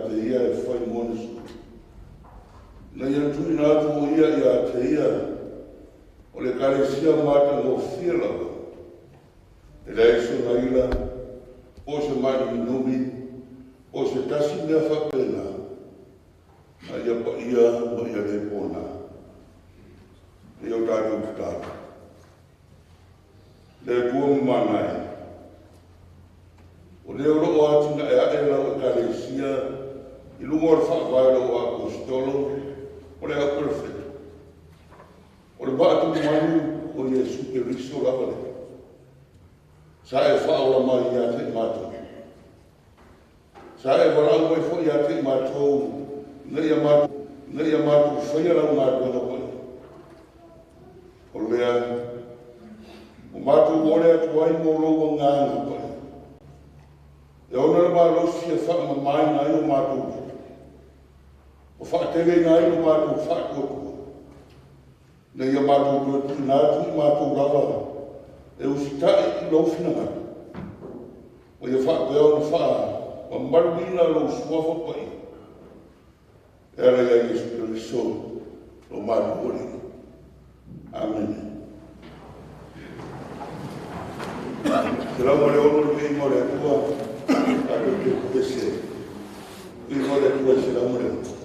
ia te ia e fai mo ana sui. Ina ia tuuina atu o ia ia te ia o le Ekalesia matagofie lava, e leai sona ila, po o se maanuminumi, po o se tasi mea faapena, a ia paia ma ia le pona. E o tatou tatalo. Le Atua mamana e, o lea o loo atinae ae lau Ekalesia i luga o le faavae o lau Aposetolo o le au Perofeta. O le vaa tumanu o Iesu Keriso lava lea. Sa e faaola mai ia te i matou. Sa e valaau mai foi ia te i matou ina ia matou faia lau galuega paia. O lea, ua matou ole atu ai mo lou Agaga Paia. E ona le malosi e faamamaina ai o matou loto. O faateleina ai lo matou faatuatua. Ina ia matou toe tuuina atu i matou lava e usitai i lou finagalo. Ma ia faapea ona faamamaluina lou suafa paia. E ala ia Iesu Keriso lo matou Alii. Amene. 106 le viiga o le Atua, tatou te pepese. Viiga o le Atua 106.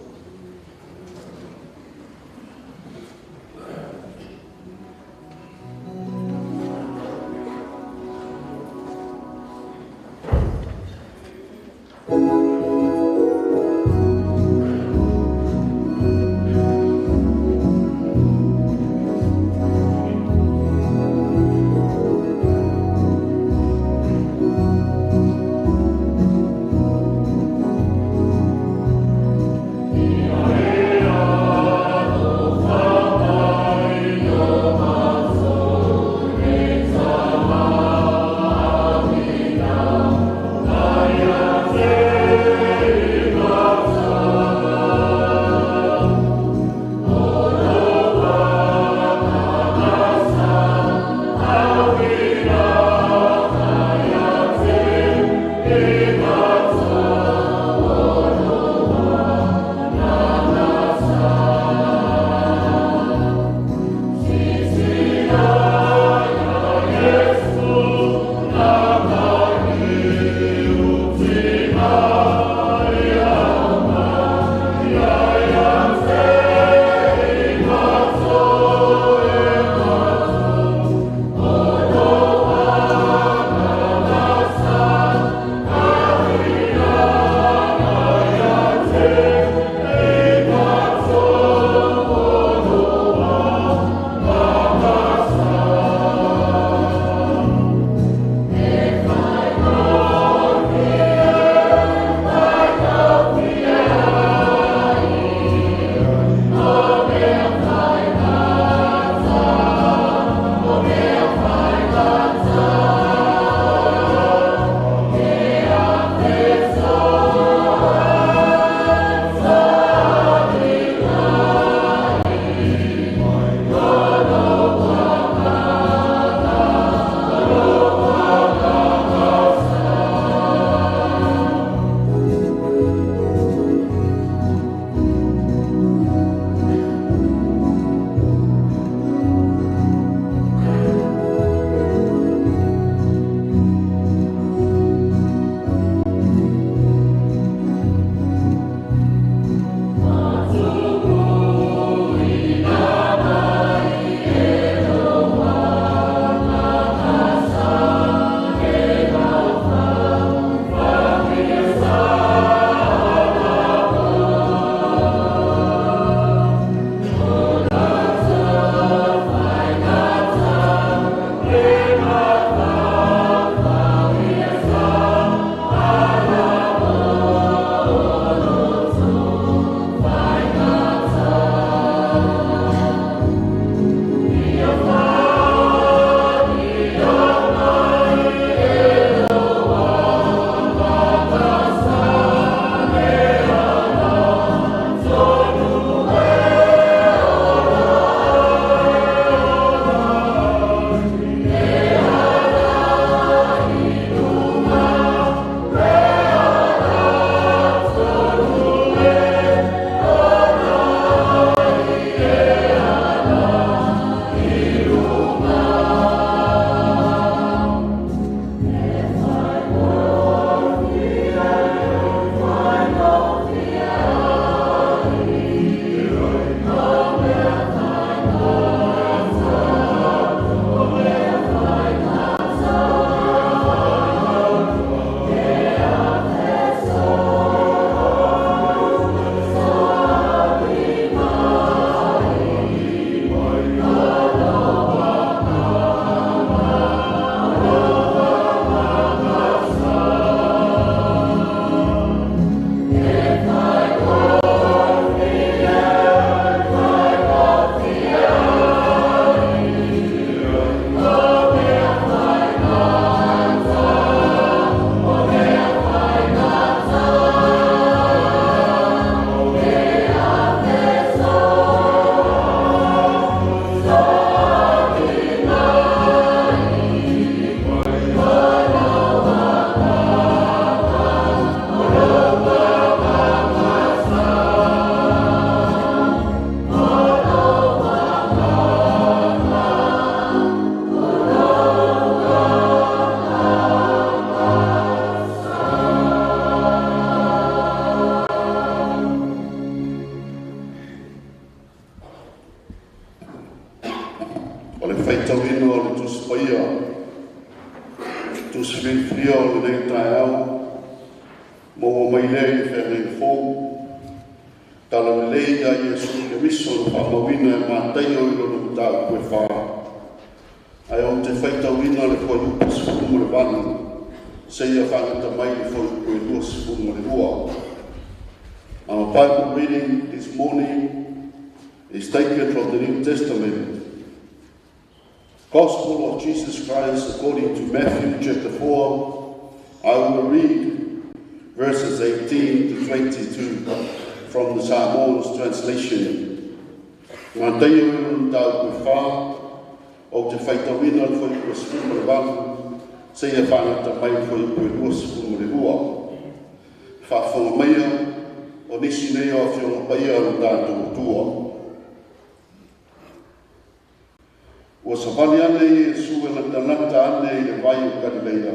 Oo mai lea i le Feagaiga Fou, Tala Lelei a Iesu Keriso na faamauina e Mataio i lona mataupu e 4, ae ou te faitauina le fuaiupu 18 seia faagata mai le fuaiupu 22. Our Bible reading this morning is taken from the New Testament. Gospel of Jesus Christ according to Matthew chapter 4. I will read verses 18 to 22 from the Samoan translation. Mataio i lona mataupu e 4, ou te faitauina le fuaiupu 18 seia faagata mai le fuaiupu 22. Faafofoga maia o nisi nei o afioga paia o le tatou Atua. Ua savali ane Iesu e latalata ane i le vai o Kalileia,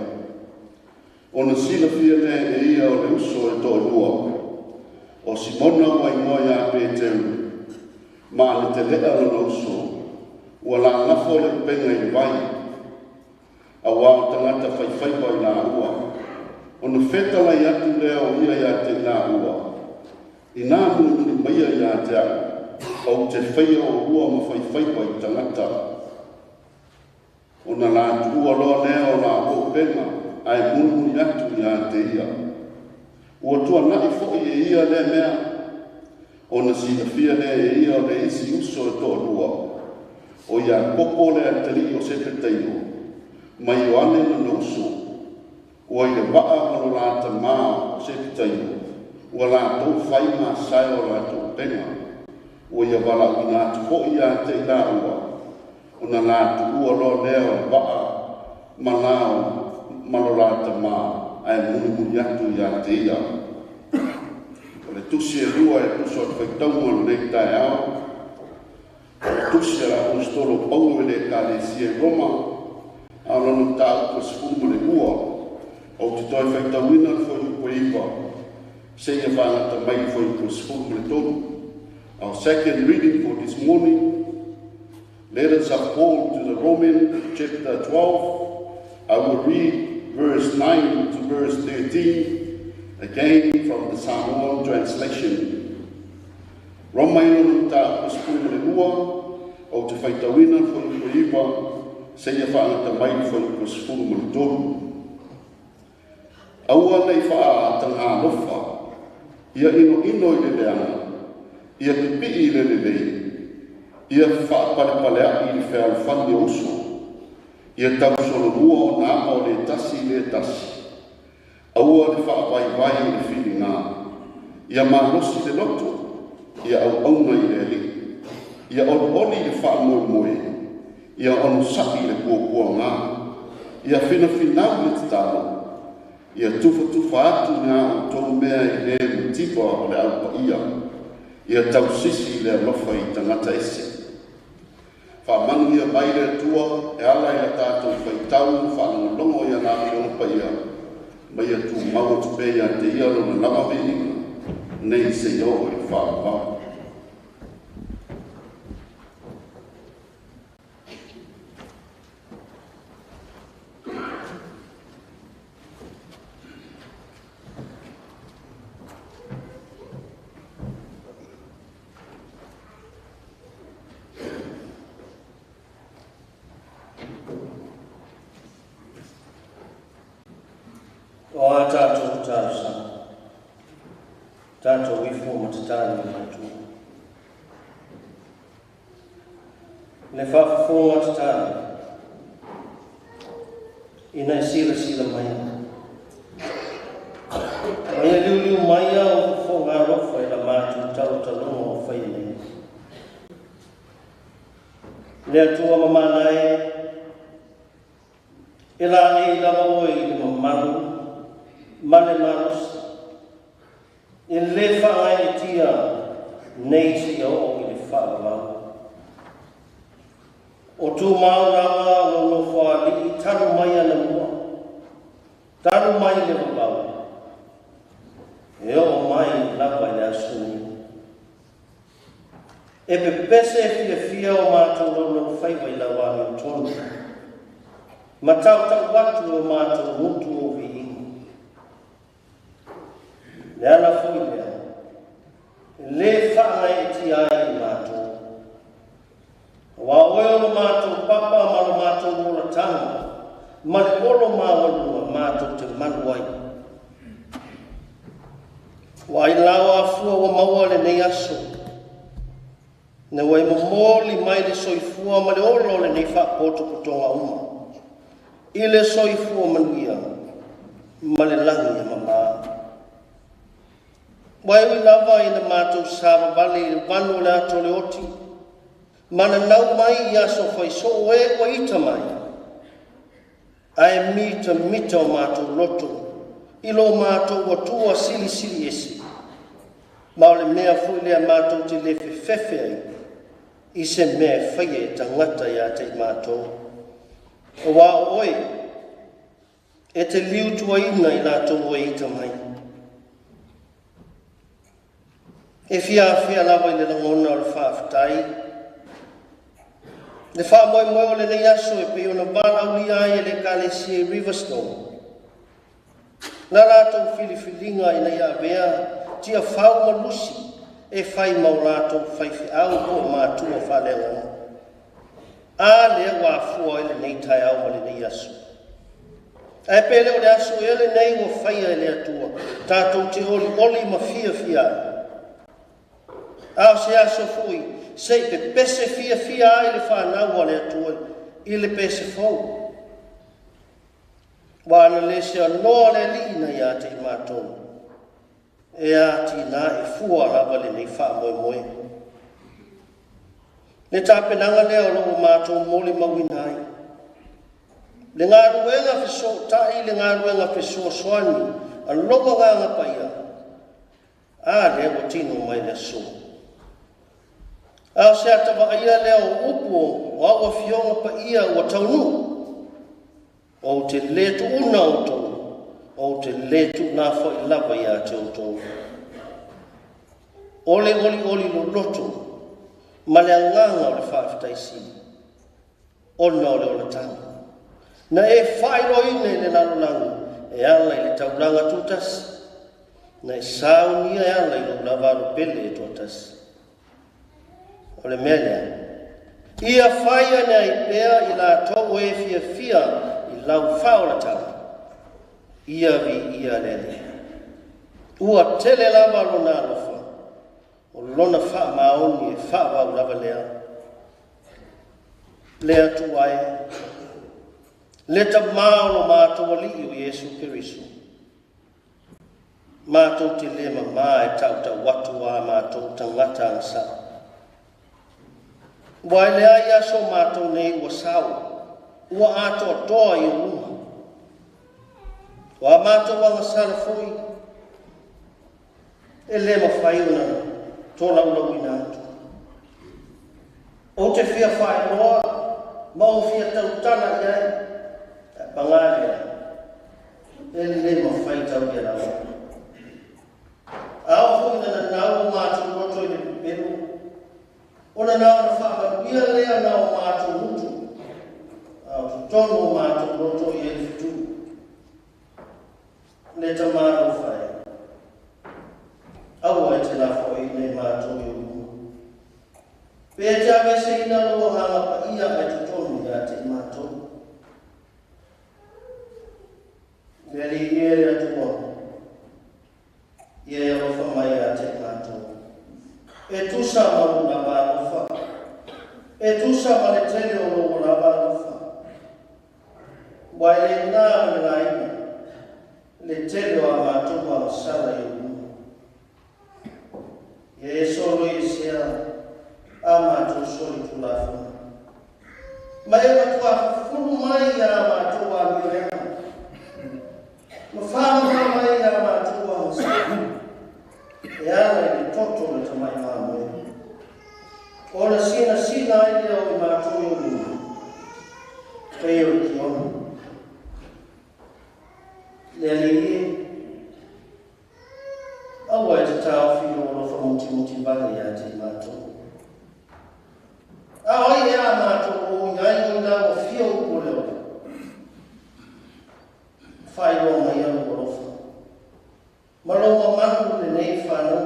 ona silafia lea e ia o le uso e toalua, o Simona ua igoa ia Peteru, ma Anetelea lona uso, ua lalafo le upega i le vai, auā o tagata faifaiva i laua. Ona fetalai atu lea o ia ia te i laua, Inā mulimuli maia ia te au, ou te faia oulua ma faifaiva i tagata. Ona la tuua loa lea o laua upega, ae mulimuli atu ia te ia. Ua tuana'i foi e ia lea mea, ona silafia lea e ia o le isi uso e toalua, o Iakopo le atalii o Sepetaio, ma Ioane lona uso, ua i le vaa ma lo la tamā o Sepetaio, ua latou fai masae o latou upega. Ua ia valaauina atu foi ia te i laua, ona la tuua loa lea o le vaa ma lo la tamā, ae mulimuli atu ia te ia. O le tusi e lua e tusa o le faitauga o lenei taeao, o le tusi a le Aposetolo Paulo i le Ekalesia i Roma, a o lona mataupu e 12, ou te toe faitauina le fuaiupu e 9 seia faagata mai le fuaiupu 13. Our second reading for this morning, letters of Paul to the Roman, chapter 12. I will read verse 9 to verse 13, again from the Samoan translation. Roma i lona mataupu 12, ou te faitauina le fuaiupu 9 seia faagata mai le fuaiupu 13. Aua nei faaatagalofa, ia inoino i le leaga, ia pipii i le lelei, ia faapalepaleai i le fealofani o uso, ia tausolomua ona ama o le tasi i le tasi, aua le faavaivai i le filiga, ia malosi le loto, ia auauna i le Alii, ia olioli i le faamoemoe, ia onosa'i i le puapuaga, ia finafinau i le tatalo, ia tufatufa atu ni a outou mea i le mativa o le Au Paia, ia tausisi i le alofa i tagata ese. Faamanuia mai le Atua e ala i la tatou faitau faalogologo i ana afioga paia, ma ia tumau atu pea ia te ia lona lava viiga, nei seia oo i le faavavau. O a tatou talosaga, tatou ifo ma tatalo i le Atua. Le faafofoga tatalo, ina e silasila mai, ma ia liuliu mai au fofoga alofa i la matou talotaloga o faia nei. Le Atua mamana e, e laei lava oe i le mamalu ma le malosi, e lē faagaeetia nei seia oo i le faavavau. O tumau lava lou nofoalii talu mai anamua, talu mai le vavau, e oo mai lava i le aso nei. E pepese fiafia o matou laulaufaiva i lau amiotonu, ma tautau atu o matou gutu o viiga. Le ala foi lea, le whaangai e ai i mātou. Wa oe o lo mātou papa ma lo mātou olatanga, ma le olo mawalunga mātou te malu ai. Wa ai lau afua wa maua le nei aso, ne wai momoli mai le soifua ma le olo le nei whaapotopotoga uma. I le soifua manuia, ma le langi e mamā. Wai ui lava i le mātou sāvavale i le vanu o le ato le oti, mana nau mai i aso whaiso o e ua ita mai. Ae mita mita o mātou loto, i lo mātou watua sili sili ese. Ma o le mea fui lea mātou te le fefefe ai, i se mea whaia e tangata ia te i mātou. O wā o oe, e te liu tuaina i lātou o e ita mai. E fia awhia lava i le langona o le whaaftai. Le wha moe moe o le nei aso e pe ona wālauli ai e le kalesia i Riverstone. Nā rātou whiliwhilinga i nei awea, tia whau malusi e whai mau rātou whaiwhi au po o mātua whalenga. A lea wā fua i le nei tai au ma le nei aso. Ae pele o le aso e le nei ua whaia e le atua, tātou te oli oli ma fia fia. A o se aso fui, sei pe pese fia fia ai le whanau a le atua, i le pese fou. Wa ana le se anoa le liina ia te i mātou. E a tina e fua lava le nei wha moe moe. Le tāpenanga lea o loo mātou moli mauina ai. Le ngā ruenga whiso tai, le ngā ruenga whiso soani, a logo ngā ngā paia. A lea o tino mai le so. A o se atawa aia lea o upu o au fionga pa ia o taunu. O te letu una o tau, o te letu nā whai lava ia te o tau. Ole oli oli lo loto, ma le anganga o le whaafitaisi, ona o le olatanga. Na e whairoine i le lalolagi, e ala i le taulanga tūtasi, na e saunia e ala i lo lavaro pele e tuatasi. O le mea lea, ia whaia nea i pea i la tau e fia fia i lau whaolatanga, ia vi ia lele. Ua tele lava lona alofa, o lona wha maoni e wha wau lava lea. Lea tuai, le ta maolo mātou alii o Iesu Keriso. Mātou te le mamā e tau tau atu a mātou tangata angasa. Wai le ai aso mātou nei ua sau, ua atoa toa i o luma. Wa mātou angasala foi, e le mawhai ona tō laulau ina atu. O te fia whaeroa, ma o fia tautala i ai, e pangalea, e le mawhai tau ia lawa. A o foi na nau o mātou roto i le pepelo, o na nau na whaamanuia lea na o mātou mutu, a o tonu o mātou roto i e whitu. Le ta mātou whai, aua e te lafo i nei mātou i o. Pe te awese ina loa hanga pa ia e te tonu ia te mātou. Le li e le atua, ia e alofa mai a te mātou. E tusa mauna mālofa, e tusa ma le tele o loo la mālofa. Wai le nā me la ina, le tele o a mātou a sala i o luma. Ia e solo i sea, a mātou soli tu lafona. Ma e matua fulu mai a mātou a mirenga. Ma whanau mai a mātou a sala. E ala i le toto le tamai māmoe. O le sina sina ai lea o i mātou i o luma. Pei o le kiona. Le ali e, aua e te tāofi o alofa muti muti vale ia te mātou. A oi e a mātou o i ai o i lau o fia upo leo. Whai roa mai au alofa. Ma lou mamalu lenei fanau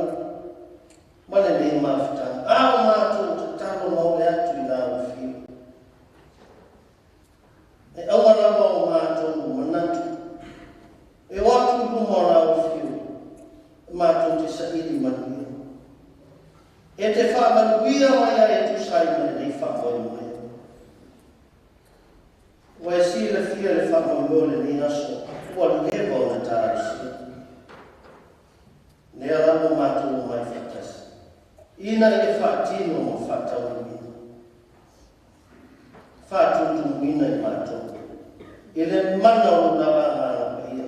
ma lenei mafutaga. A o matou tatalo ma ole atu i la afio. E auga lava o matou manatu. E o atu i luma o la afio. E matou te saili manuia. E te faamanuia mai ai e tusa ai ma lenei faamoemoe. Ua e silafia le faamoemoe o lenei aso ua leva ona talosia. Lea lava matou omai faatasi. Ina ia faatino ma faataunuuina. Faatutumuina i matou. I le mana o lou lava Agaga Paia.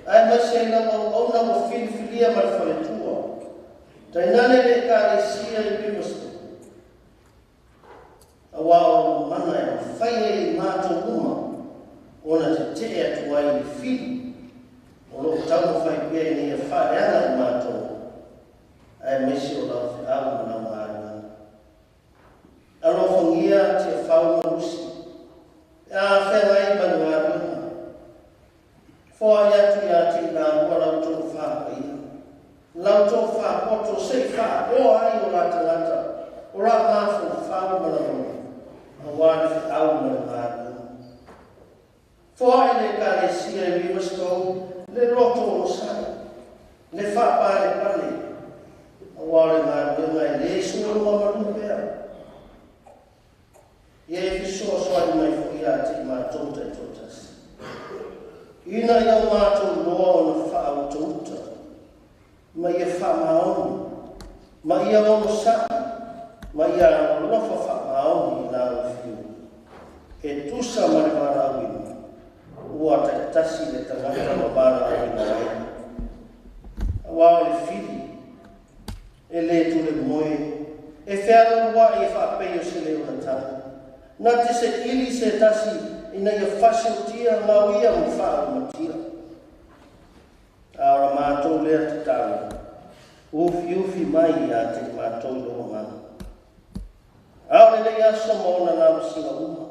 Aemaise ai lau auauna ua filifilia ma le faletua. Tainane le Ekalesia i Riverstone. Aua o lou mana e mafai ai e matou uma ona tetee atu ai i le fili o lo o taumafai pea ina ia faaleaga i matou, aemaise o lau feau ma lau galuega. Alofagia Tiafau ma Lusi pe a feagai ma le galuega. Foai atu ia te i laua la outou faapaia, la outou faapoto se i faaoa ai o la tagata, o la mafaufau ma lagona, aua le feau ma le galuega. Foai le Ekalesia i Riverstone le loto onosai, le faapalepale, aua o le galuega e le sologa pea. Ia e fesoasoani mai foi ia te i matou taitoatasi. Ina ia o matou loa ona faautauta, ma ia faamaoni, ma ia onosai, ma ia alolofa faamaoni i la afio. E tusa ma le valaauina, ua taitasi le tagata ma valaauina ai. Aua o le fili, e le tule moe, e fealualuai e faapei o se leo na. Na te se ili se tasi ina ia fasiotia mauia ma faaumatia. A o la matou lea tatalo, ufiufi mai ia te i matou i lou agaga. A o lenei aso ma ona lavasiga uma,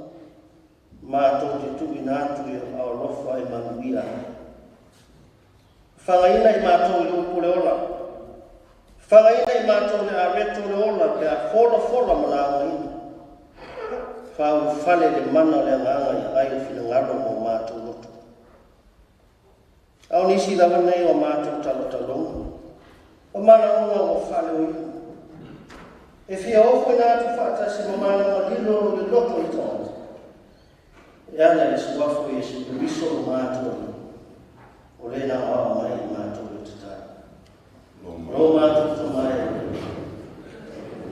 matou te tuuina atu i ou alofa e manuia ai. Fagaina i matou i lou pule ola. Fagaina i matou le areto le ola pe a folafola ma laugaina. Faaulufale le mana o le agaga i ai o finagalo mo matou loto. A o nisi lava nei o matou talotaloga, o manaoga ua faaleoina. E fia ofoina atu faatasi ma manaoga lilo le loto i tagata. E ala i le suafa o Iesu Keriso lo matou Alii, o le na aoao mai i matou le tatalo. Lo matou Tama e,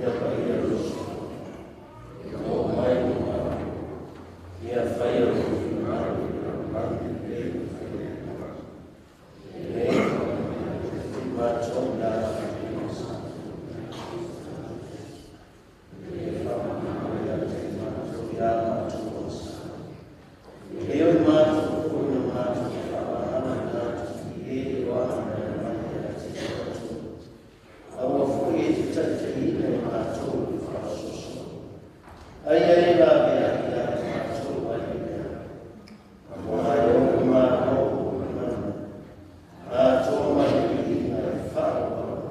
ia paia lou suafa. Ia oo mai lou Malo. Ia faia lou finagalo i le lalolagi pei ona faia i le lagi. E matou le e faamagalo ia te i matou ia matou onosai. E oi matou foi na matou faamagalo ina atu i e o ana mea mai ia te i matou. Aua foi e te taitaiina i matou i le faasoasoa. Ai ai la mea ia te matou ai mea. Aua e o malo o mana. Atoa mai le viiga e faaloalo.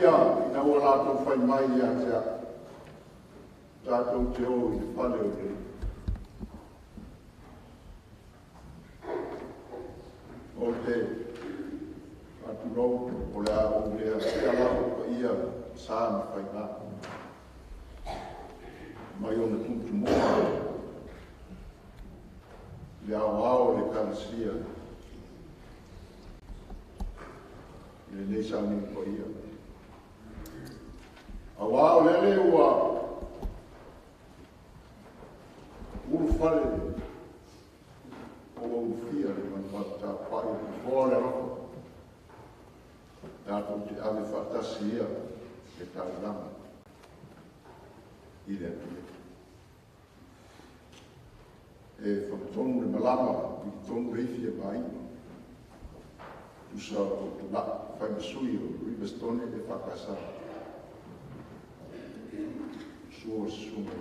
fiafia ina ua latou fai mai ia te a'u, tatou te o i le fale o le o te faatulou o le a ou le afea lava paia sa ma faiga mai ona tumutumuga le aoao o le Ekalesia i lenei sauniga paia. Auā o lele ua ulufale o ua ulufia le manufatapa'i o Nofoa o le alofa, tatou te ave faatasi ia le taulaga i le Atua. E fagatonu le malama i tonu le ifi e vaima. Tusa o tula'i fai ma sui o Riverstone e faakasa. Sua o susuga i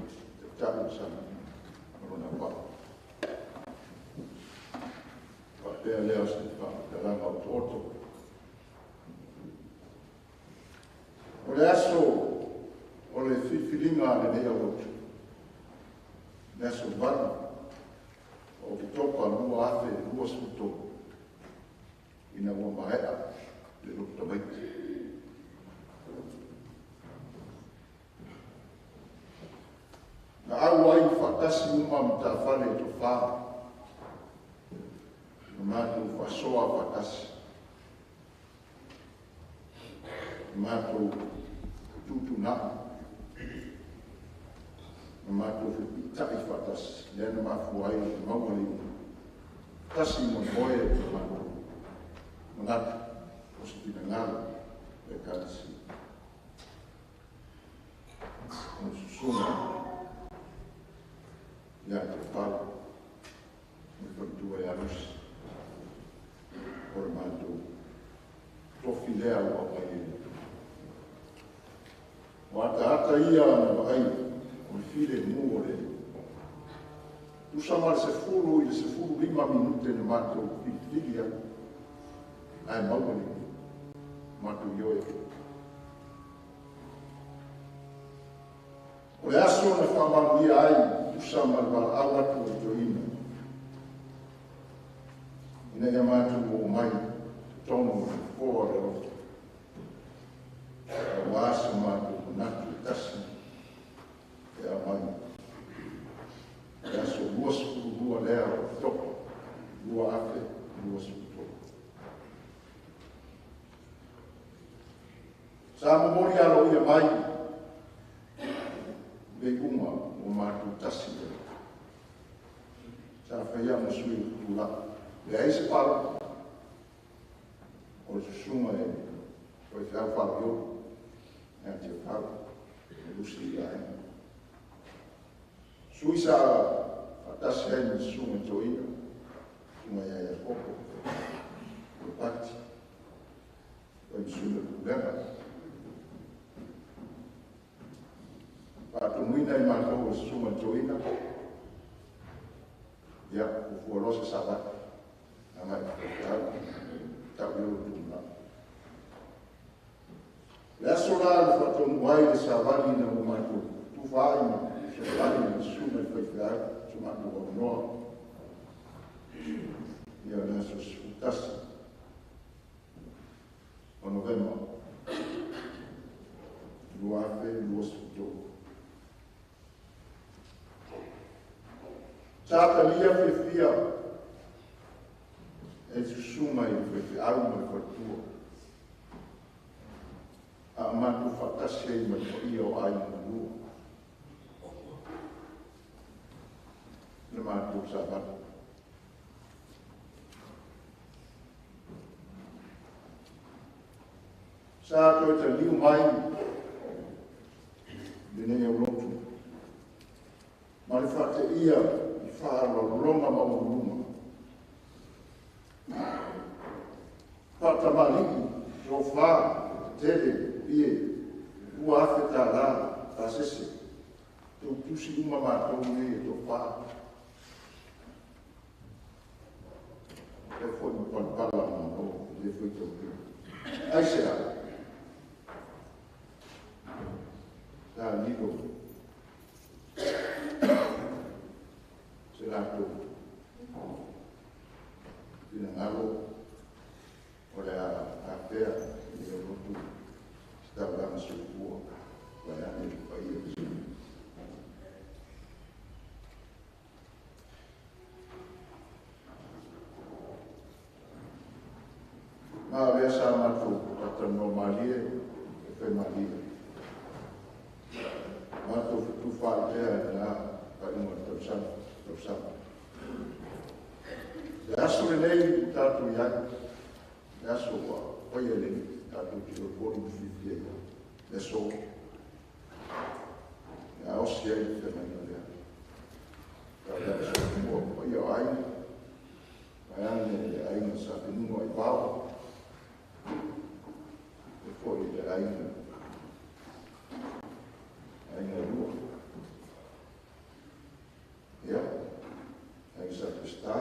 taitai o Samoa ma lona auvaa. Faapea lea o se faamatalaga otooto. O le aso o le filifiliga a lenei aulotu, le aso 8 o Oketopa 2023, ina ua maea le lotu tamaiti. Na au ai faatasi uma matafale e tofa, na matou faasoa faatasi, na matou tutuna'i, na matou fepiita'i faatasi, lea na mafua ai ona maua le iuga. Tasi moemoe o le matou manatu o se finagalo o le Ekalesia. O le susuga ia Tiafau, o le faletua ia Lucy, o le matou tofi lea ua aumai e le Atua. O ataata ia na vaai o le filemu o le tusa ma le 10 i le 15 minute na matou filifili ai, ae maua le matou ioe. O le aso na faamanuia ai tusa ma le valaau atu o le toeaina, ina ia matou oo mai totonu o le Nofoa o le alofa, aua se matou manatu e tasi e aumai. Le aso 22 lea o Oketopa 2023. Sa momoli aloaia mai le iuga ua matou tasi ai. Sa fai au ma sui o tutulai. Leai se palota o le susuga e faifeau faaleolo ia Tiafau e Lucy i aiga. Sui sa faatasi ai ma le susuga i toeaina, susuga ia Iakopo, o le Pati, fai ma sui o le Pulega. Faatonuina i matou o le susuga i toeaina, ia, ua fualoa se savali, agai i faifeau, tau i o tulaga. Le aso la na faatonu ai le savali na ua matou tufa ai ma fesoasoani ma le susuga i le faifeau, so matou avanoa. Ia le aso 11 o Novema 2023. Sa talia fiafia e susuga i le faifeau ma le faletua. A matou faatasi ai ma le paia o aiga malua. Le matou savali. Sa toe taliu mai lenei aulotu ma le faateia i faaaloaloga maualuluga. Faatamalii, tofa, tetele, ie, $2,000 pasese. Tautusi uma matou nei e tofa. E foi ma palapala o Malo, le foi tau. Ai se a? latou finagalo o le a afea i le lotu se taulaga soifua vaeane le paia o le Ma avea sa matou faatalanoa malie e faimalie. Matou fetufaai pea i lena faaiuga o le tausaga tausaga. Le aso lenei ua tatou i ai, le aso ua faia e le Alii tatou te olioli ma fiafia i ai, le aso e aosi ai le feagaiga lea. Taulaga soifua paia o aiga, vaeane le aiga sa Fenunuai Vao, e foi le aiga, aiga e lua. Ia, aiga sa Peseta,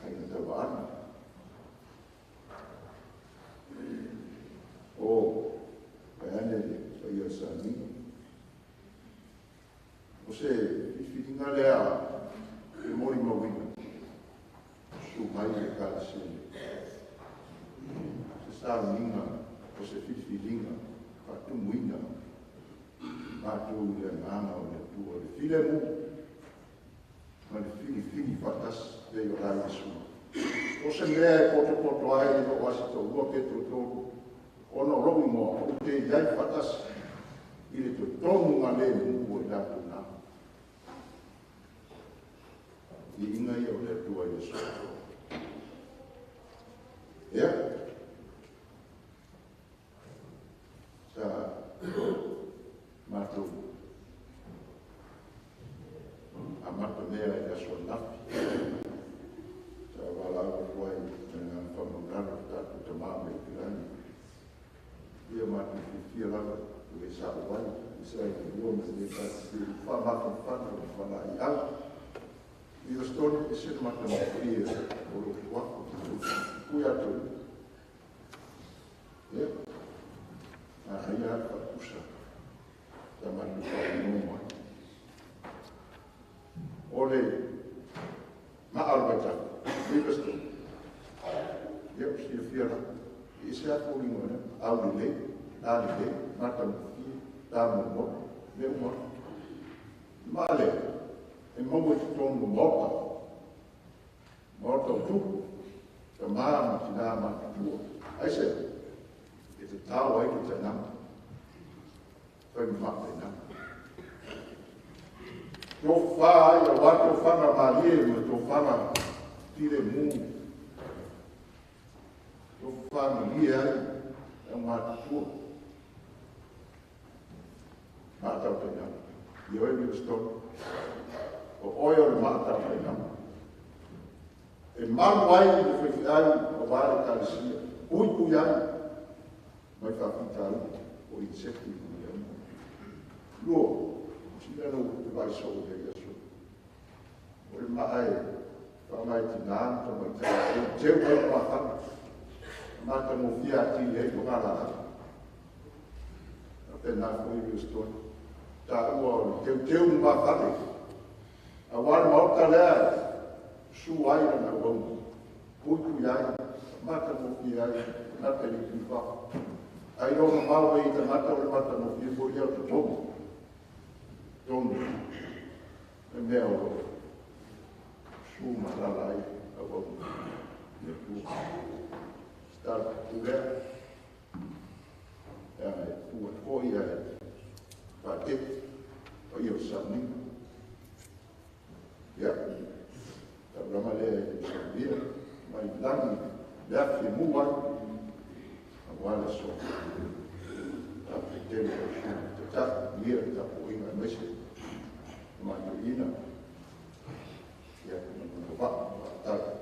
aiga Tauaana. O, vaeane le paia o Sauniga. O se filifiliga lea e molimauina, susu mai le Ekalesia nei. Se sauniga o se filifiliga faatumuina matou i le agaga o le Atua, le filemu ma le filifili faatasi pei o la Iesu. O se mea e potopoto ai i lou asi toalua pe toatolu, ona o lou igoa, ou te i ai faatasi i le totonu galemu o i latou na. Viiga ia o le Atua Iesu. Ia, sa matou amata mea i le aso ananafi. Sa valaau atu ai i le agaga faamaualalo le tatou Tama mai le lagi. Ia matou fiafia lava ua e sa'o ai, i sa i le lua ma le tasi faamafanafana o le falaiau. Livingstone e se le matagofie o lou tuafu pui atu. Ia, manaia lava le faatusa sa matou faaunono ai. O le maa o le vaitafe, Livingstone. Ia, ua silafia lava. E ese lava foliga o lea. Aulelei, lalelei, matagofie, tamomoe, mea uma. Ma lea, e maua i totonu o maota. Maota o tupu, tama ma tina matutua. Aisea, e tatao ai le tainaga. Fai ma maa tainaga. Tofa ai aua tofaga malie ma tofaga filemu. Tofa malie ai au matutua. Maatau tainaga. Ioe Livingstone, o oe o le maatau tainaga. E malu ai le faifeau aua le Ekalesia, puipui ai mai faafitauli o inseki ma mea uma. Lua, sila na ua te vaai soo i ai aso. O le maa e faaaoga e tinā ma tamaitai e teuteu ai le mafana. Matagofie atili ai togalaalala. Faapena foi Livingstone. Taua o le teuteu ma mafale. Aua le maota lea susu ai lana auauna. Puipui ai, matagofie ai, tagata i le tuifafo. Ai lo mamao e i tagata o le matagofie foi lea o totonu. Totonu. Le mea o lo susu ma alala ai auauna. Le Atua. Start tu lea. Ia, e tu atu foi ae faatete o ia o sauniga. Ia, taulaga lea e saunia mai lagi le afi e mu ai aua le aso. Faafetai tele lau susuga Taitai, ia le tapuaiga aemaise le matou ia, manuia vaa, faafetai.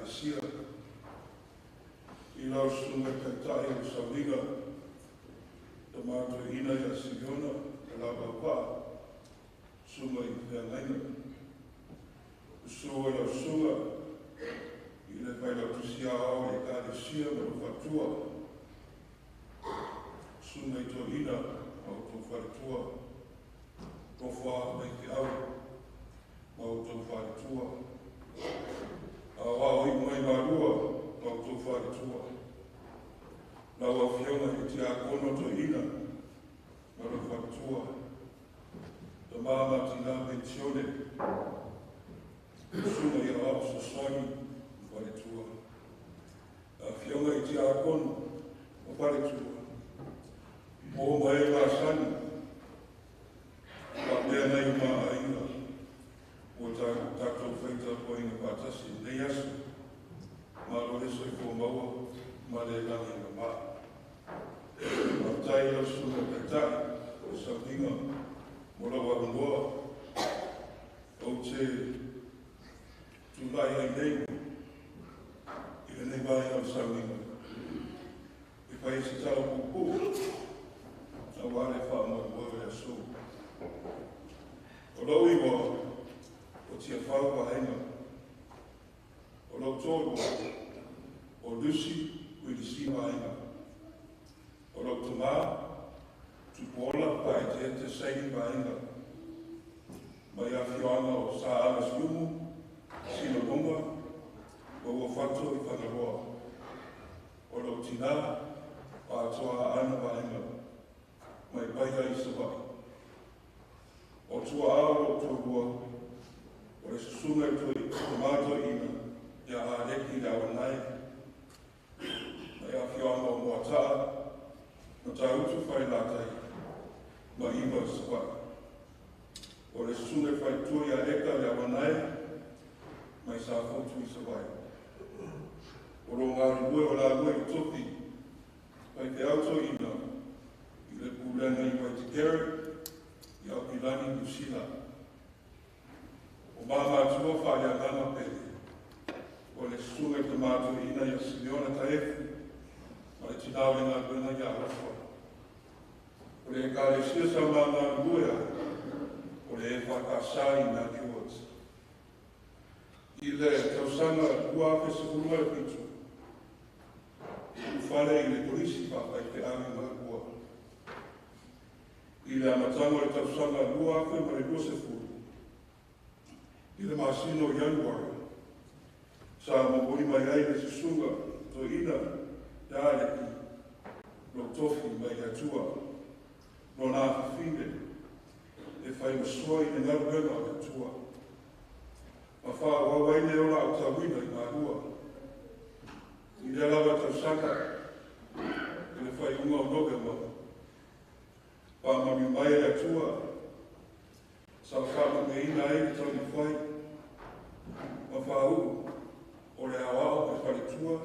Ekalesia. I lau susuga taitai o le sauniga, Tama Toeaina ia Simeona le Lauauvaa, susuga i feagaiga. Usu ai lau susuga i le failautusi aoao o le Ekalesia ma lou faletua, susuga i toeaiina ma outou faletua, tofa faifeau ma outou faletua, aoao iu mai Malua ma outou faletua, lau Afioga i le Tiakono Toeaina ma lou faletua, tama ma tinā penisione, susuga i aoao fesoasoani ma faletua, Afioga i Tiakono ma faletua, o ma e masani, faapea nai o ma aiga, ua tatou faitapuaiga faatasi i lenei aso, malo le soifua maua ma le lagi e mama. Faafetai lau susuga i le Taitai o le sauniga mo lau avanoa ou te tulai ai nei i lenei vaega o le sauniga e fai ai se tala puupuu aua le faamoemoe o le aso. O lou igoa o Tiafau Vaega, o lou toalua o Lucy Uilisi Vaega, o lou tama Tupuola Paeteete Saini Vaega, mai afioaga o Saaga Siumu, Sinamoga ma Uafato i Fagaloa. O lou tinā o Atoa Aana Vaega, mai Paia i Savaii. O tuaa o lou toalua, o le susuga i le tama toeaina ia Aleki le Awanae, mai afioaga o Moataa, Matautu Falelatai ma Iva i Savaii. O le susuga i le faletua ia Eka le Awanae, mai Safotu i Savaii. O lo galulue o lalua i tofi faifeau toeaina i le pulega i Waitekere i Aukilani, Niu Sila. O mamatua faaleagaga pele, o le susuga i le tama toeaina ia Simeona Taefu ma le tinā o le galuega ia Alofa. O le Ekalesia sa ma galulue ai, o le EFKS i Mount Ewart. I le tausaga 2017, ulufale i le Kolisi Faafaifeau i Malua. I le amataga o le tausaga 2020, i le masina o Ianuari, sa momoli mai ai le susuga toeaina ia Aleki lou tofi mai le Atua, lona afafine e fai ma soa i le galuega o le Atua, ma faaauau ai le ola aotauina i Malua. I lea lava tausaga, i le faaiuga o Novema, faamanuia mai e le Atua, sa faamanuiaina ai le taumafai ma faauu o le aoao ma le faletua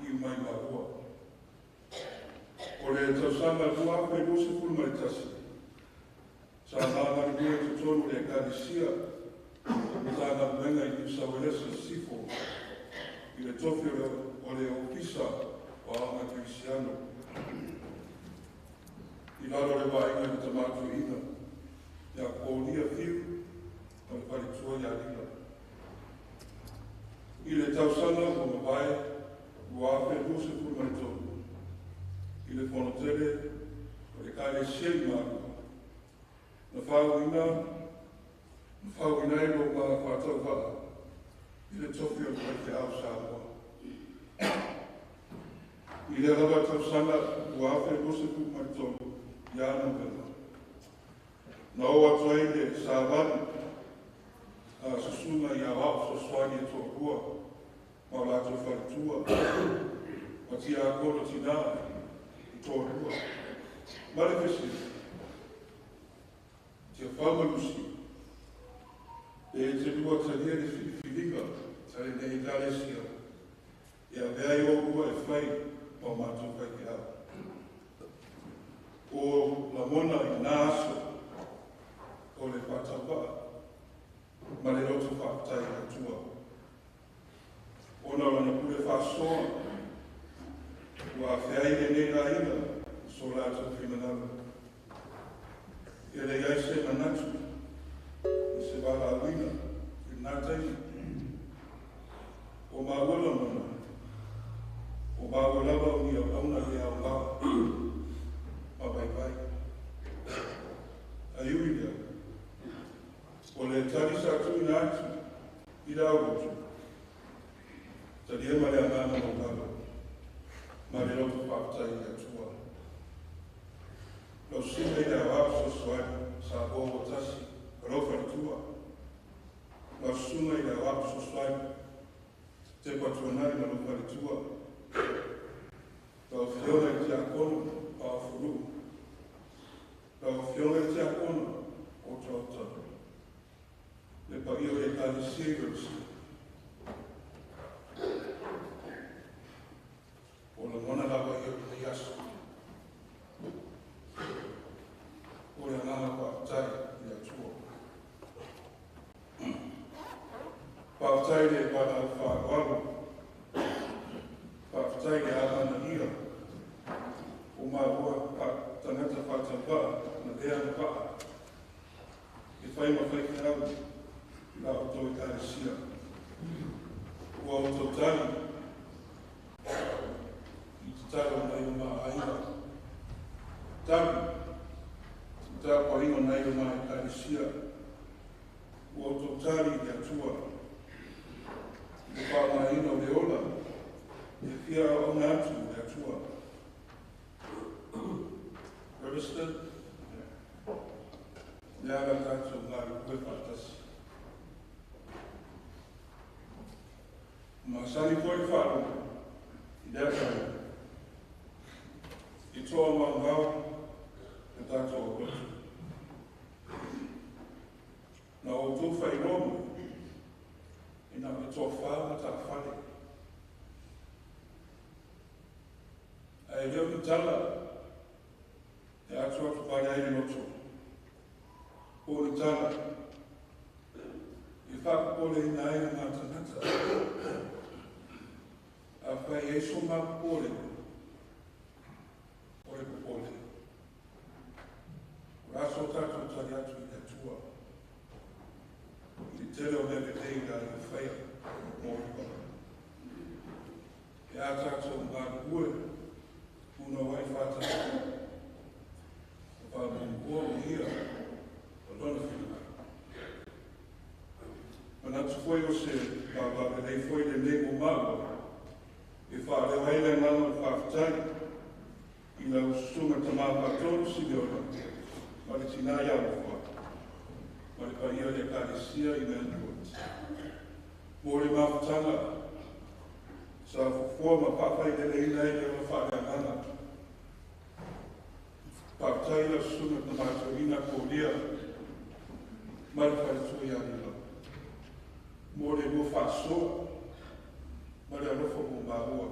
iu mai Malua. O le tausaga 2021, sa magalulue i totonu o le Ekalesia Matagaluega i Niu Sauelesi i Sisifo i le tofi o le Ofisa o Aoga Kerisiano i lalo o le vaaiga i le tama toeaina ia Kolia Fiu ma le faletua ia Lila. I le tausaga ua mavae 2023, i le fonotele o le Ekalesia i Malua, na faauuina ai lou faatauvaa i le tofi o le faifeau Samoa. I lea lava tausaga 2023 ia Novema, na oo atu ai le savali a susuga i aoao fesoasoani e toalua ma o latou faletua ma tiakono tinā i toalua. Ma le fesili, Tiafau ma Lusi, pe e te lua talia le filifiliga a lenei Ekalesia e avea ai oulua e fai ma o matou faifeau. O lagona i lena aso o le faatauvaa ma le loto faafetai i le Atua. Ona o lana pule faasoa, ua afea ai lenei aiga so latou finagalo. E leai se manatu i se valaauina i lena taimi. O maua lagona, o maua lava o ni auauna le aoga ma vaivai. Ae ui i lea, o le tali sa tuuina atu i le aulotu, talia ma le agaga maualalo ma le loto faafetai i le Atua. Lau susuga i le Aoao Fesoasoani Samoa ua tasi ma lou faletua. Lau susuga i le Aoao Fesoasoani Tepa Tuanai ma lou faletua. Lau Afioga i le Tiakono Paofuluu. Lau Afioga i le Tiakono Otaota. Le paia o le Ekalesia i Webuster. O lagona lava ia o lenei aso. O le agaga faafetai i le Atua. Faafetai le valaau faaaloalo, faafetai le amanaia o maua tagata faatauvaa ma lea agavaa e fai ma faifeau i la outou Ekalesia. Ua outou tali i tatalo o nai o ma aiga, tali i tapuaiga o nai o ma Ekalesia. Ua outou tali i le Atua i le faaaogaina o le ola e fia auauna atu i le Atua. Registered? Le ala tatou galulue faatasi. Masani foi le faalogo i lea taimi i toa maumau le tatou aulotu. Na outou faailoa mai e na o le toafa matafale. Ae le o ni tala e atuatu vale ai le loto, po o ni tala e faapopoleina ai le matanata. Afai e ai so ma popolega, o le popole. O le aso tatou tali atu i le Atua i le tele o mea lelei na ia faia mo iua. E a tatou galulue punouai faatasi, o faamuamua o ia o lona finagalo. Manatu foi o se vavao lelei foi lenei mo maua e faaleo ai le agaga o le faafetai i lau susuga Tama Faatonu Simeona ma le tina ia Alofa ma le paia o le Ekalesia i Nandwood. Mo le mafutaga sa fofoa ma faafaileleina ai le ola faaleagaga. Faafetai lau susuga Tama Toeaina Kolia ma le faletua ia Lila mo le lua faasoa ma le alofa mo maua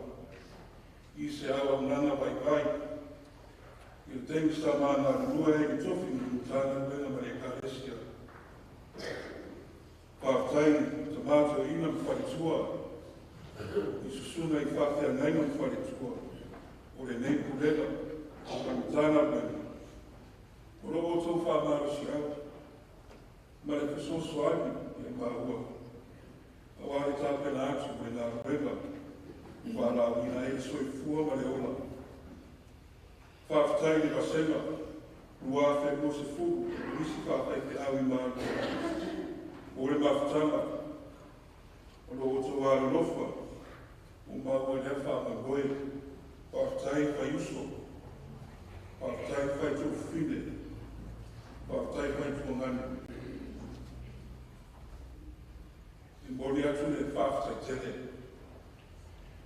i se auaunaga vaivai i le taimi sa ma galulue ai i le tofi ma le Matagaluega ma le Ekalesia. Faafetai Tama Toeaina ma faletua i susuga i faafeagaiga ma faletua o lenei pulega o le Matagaluega. O lo outou faamalosiau ma le fesoasoani ia maua aua le tapena atu o le galuega valaauina ai le soifua ma le ola. Faafetai i le vasega 2020 polisi faafaifeau i Malua o le mafutaga o lo outou alolofa o maua i lea faamoemoe. Faafetai faiuso, faafetai faituufine, faafetai faituagani. E momoli atu le faafetai tele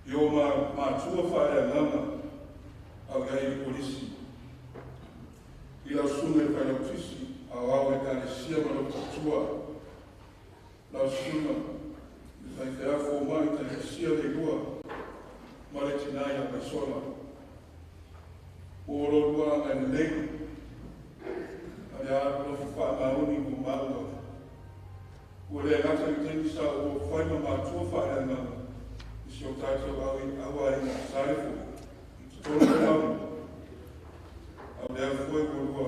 i o matua faaleagaga au i ai i le polisi, i lau susuga i le Failautusi Aoao o Ekalesia ma lou faletua, lau susuga i le faifeau fomai Taitisia Leilua ma le tina ia Paisola. Mo lo lua agalelei ma le alolofa faamaoni mo maua. Ua le gata i taimi sa ua fai ma matua faaleagaga i o tātou auaiga sa le foi i totonu o malu. A o lea foi ua lua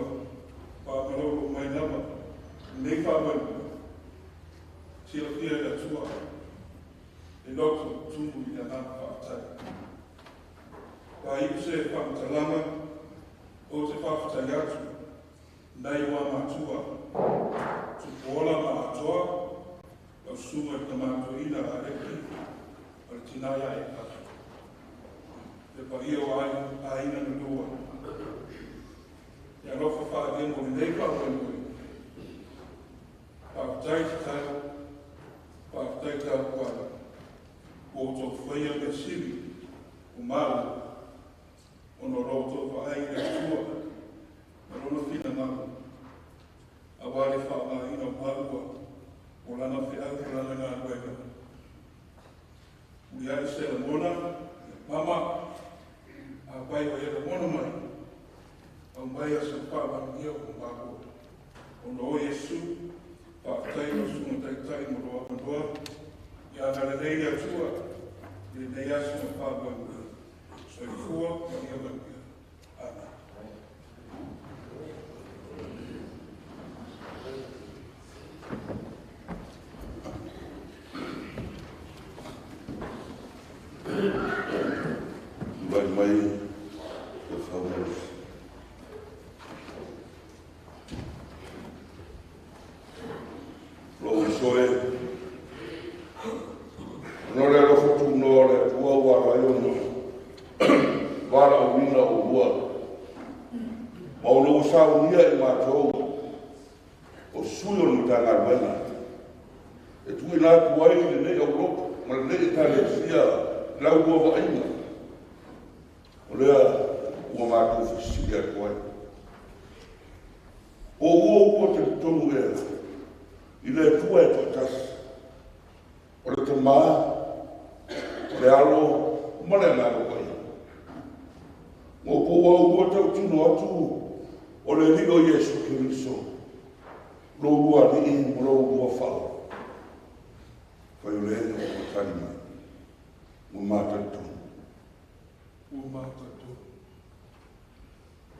faamalolo mai lava lenei faamoemoe, silafia e le Atua le loto tumu i le agaga faafetai. Faaiu se faamatalaga ou te faafetai atu nai o matua Tupuola ma Atoa, lau susuga i le Tama Toeaina a Aleki o le tina ia Eka, le paia o aiga na lua. E alofa faaalia mo lenei faamoemoe. Faafetai tatalo, faafetai tapuai, ua outou faia mea sili o maua, ona o lo outou vaai i le Atua ma lona finagalo, aua le faaaogaina o maua o lana feau ma lana galuega. Muliai se lagona, mama, afai o e lagona mai, aumai a sa faamanuia o maua. Ona o Iesu, faafetai lau susuga taitai mo lou avanoa, ia agalelei le Atua i lenei aso ma faamoemoe. Soifua ma ia manuia. Amen. Tulai mai le faamalosi. Lou uso e, ona o le alofa tunoa o le Atua ua ala ai ona valaauina oulua, ma ona ua saunia i matou o sui o le Matagaluega e tuuina atu ai lenei aulotu ma lenei Ekalesia lau lua vaaiga, o lea ua matou fesili atu ai. O ua ua talitonu ea i le Atua e toatasi, o le Tama, o le Alo ma le Agaga Paia. Mo po ua ua tautino atu o le Alii o Iesu Keriso, lo lua alii ma lo lua fao. Fai o le ua tali mai, ua matalitonu. Ua matalitonu.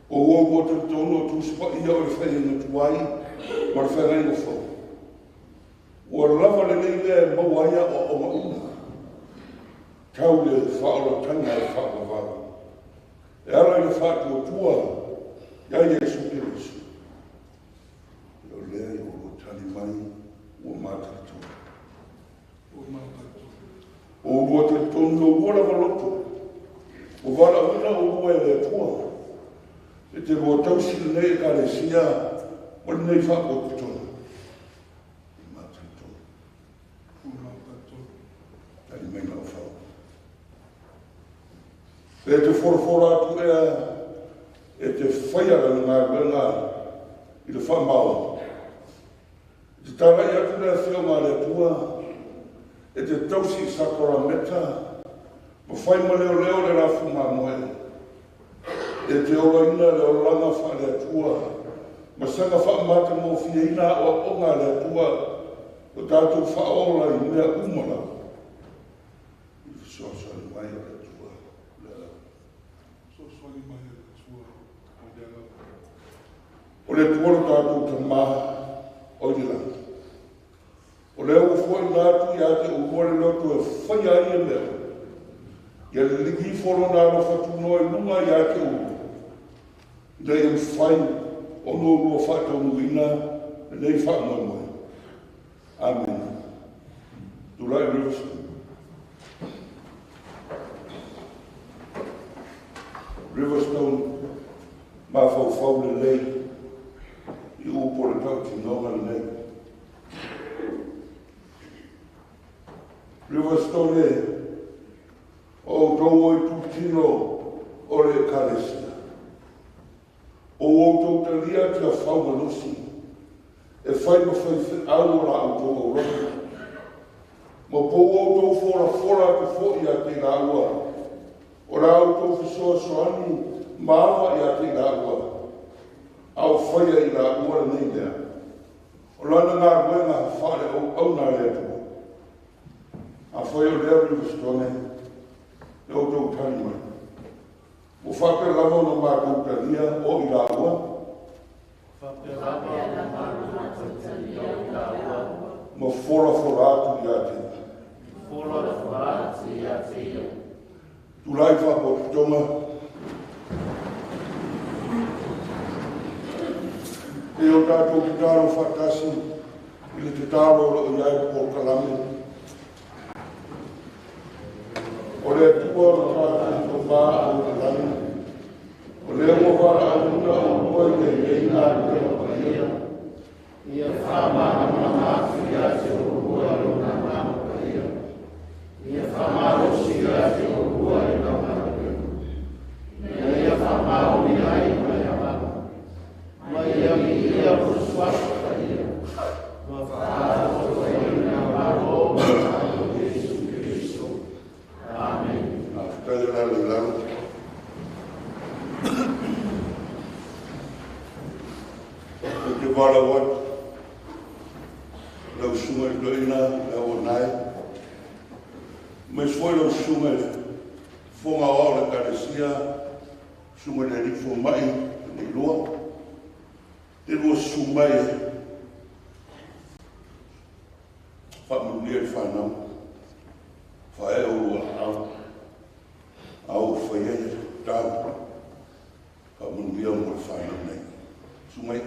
O ua ua talitonu o tusipaia o le whainga tuai ma le whainga fau. Ua lava lenei lea e maua ai o o mauna. Tau le whaolatanga e whaavavau. E ala i le whaatuatua ia Iesu Keriso. O lea i ua tali mai ua matalitonu. Ua matalitonu. O ua talitonu o ua lava loto. O valaauina o ua e le Atua. E te lua tausi lenei Ekalesia ma lenei faapotopotoga. Ua matalitonu. Ua matalitonu. Tali mai lau fau. E te folafola atu ea e te whaia lana galuega i le whaamao. E te talai atu le afioga a le Atua, e te tausi i sakarameta, ma whai ma leo leo le lafu mamoe. E te olaina le olaga faale Atua, ma saga faamata mofiaina o aoga a le Atua, o tātou whaola i mea uma lava. I le fesoasoani mai o le Atua, o lea lava. Fesoasoani mai o le Atua, o lea lava. O le Atua lo tātou Tama o i le lagi. O lea ua foaina atu ia te oulua le loto e faia ai ia mea. Ia liligi ifo lona alofa tunoa i luga ia te oulua. Ina ia mafai ona oulua faataunuuina lenei faamoemoe. Amen. Tulai Riverstone. Riverstone, mafaufau lelei i upu o le tautinoga lenei. Riverstone, o outou o itutino o le Ekalesia. O outou talia Tiafau malosi, e fai ma faifeau o la outou aulotu. Ma po outou folafola atu foi ia te i laua, o la outou fesoasoani ma ava ia te i laua, a o faia i laua lenei mea. O lana galuega faale auauna a le Atua. Afai o lea Riverstone, Le outou tali mai. Ua faapea lava ona matou talia o i laua. Ma folafola atu ia te ia. Tulai faapotopotoga. E o tatou tatalo faatasi i le tatalo o loo i ai le polokalame. O le Atua o le tatou Tama o i le lagi, o lea ua valaauina oulua i lenei galuega paia. Ia faamalamalama atu ia te oulua lona Agaga Paia. Ia faamalosi ia te oulua i lau galuega. Ina ia faamaoni ai ma le Agaga. Ma ia viia lou suafa paia. Ma faatotofaina Malo ma tatou Iesu Keriso. Amen. Faafetai o le ala i lalo. Ou te valaau atu lau susuga i le toeaina le auaunae, aemaise foi lau susuga i le Fofoga Aoao o le Ekalesia, susuga i le Alii Fomai Leilua, te lua susu mai e faamanuia i le fanau, faaee oulua aao, a ua faia ia tatalo, faamanuia mo le fanau nei. Susu mai.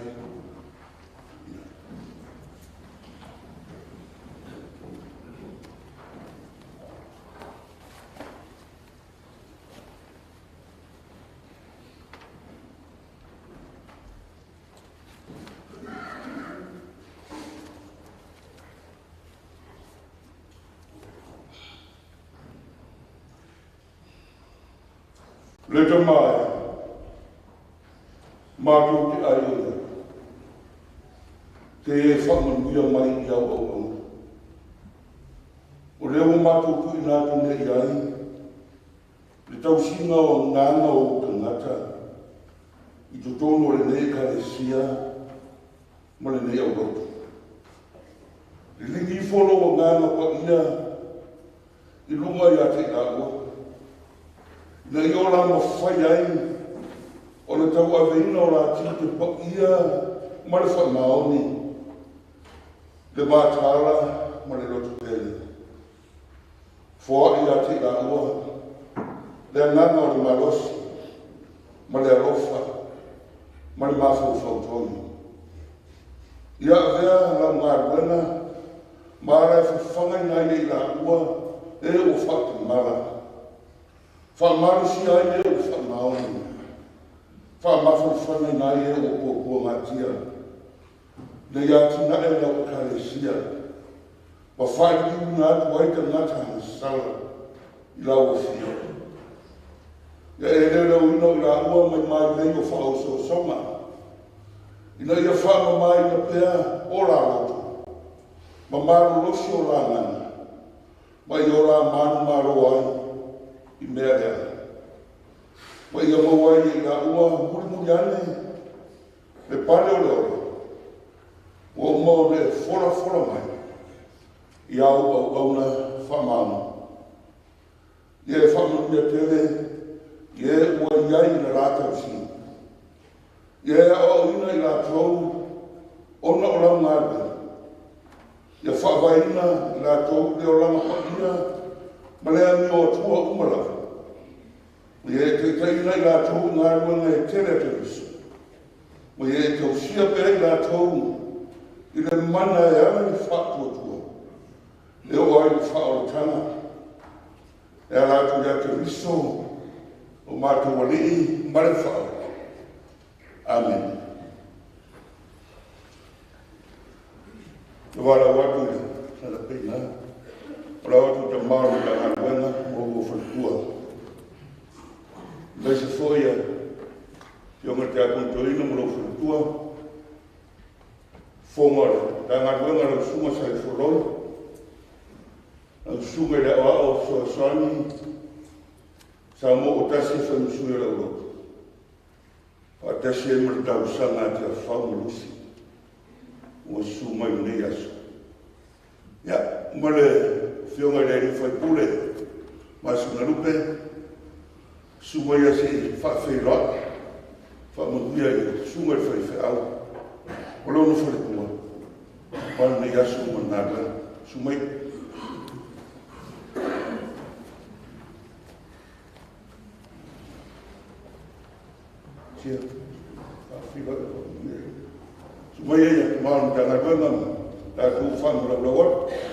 Le tama e, matou te ai o ia, te e faamanuia mai i au auauna. O lea ua matou tuuina atu nei i ai le tausiga o agaga o ou tagata i totonu o lenei Ekalesia ma lenei aulotu. Liligi ifo lou Agaga Paia i luga ia te i laua, ina ia o la mafai ai ona tauaveina o la tiute paia ma le faamaoni, le mataala ma le lototele. Foai ia te i laua le agaga o le malosi ma le alofa ma le mafaufau tonu. Ia avea lau galuega ma ala e fafagaina ai e i laua e ua faatamala, faamalosia ai e ua faamaoni, faamafanafanaina ai e ua puapuagatia, ina ia atinae lau Ekalesia ma faaliliuina atu ai tagata agasala i lau afio. Ia e leoleuina o i laua mai mailei o faaososoga, ina ia faamamaina pea o la loto, ma malolosi o la agaga, ma ia o la manumalo ai i mea leaga. Ma ia maua ai e i laua mulimuli ane le pale o le ola, ua uma ona e folafola mai i au auauna faamaoni. Ia e faamanuia tele i e ua i ai i le la tausiga. Ia e aoaoina i latou ona o lau galuega. Ia faavaeina i latou le olaga paia ma le amio Atua uma lava. Ia e taitaiina i latou i galuega e tele a Keriso. Ma ia e tausia pea i latou i le mana e ala i le faatuatua, e oo ai i le faaolataga, e ala atu ia Keriso o matou Alii ma le Faaola. Amene. E valaau atu i le salapeina, o lau atu tama o le Matagaluega ma oulua faletua. Aemaise foi a Afioga i le Tiakono Toeaina ma lou faletua, fofoga o le Matagaluega lau Susuga Saifoloi, lau Susuga i le Aoao Fesoasoani, Samoa o tasi e fai ma sui o le aulotu, faatasi ai ma le tausaga a Tiafau ma Lusi, ua susu mai lenei aso. Ia, ma le Afioga i le Alii Faipule, Masina Lupe, susunga ia seʻi faafeiloaʻi faamanuia i susuga i le faifeau o lona faletua ma lenei aso ma le galuega. Susu mai. Sia faafeiloaʻi faamanuia. Susu mai ia ma o le Matagaluega ma tatou faamalaulau atu.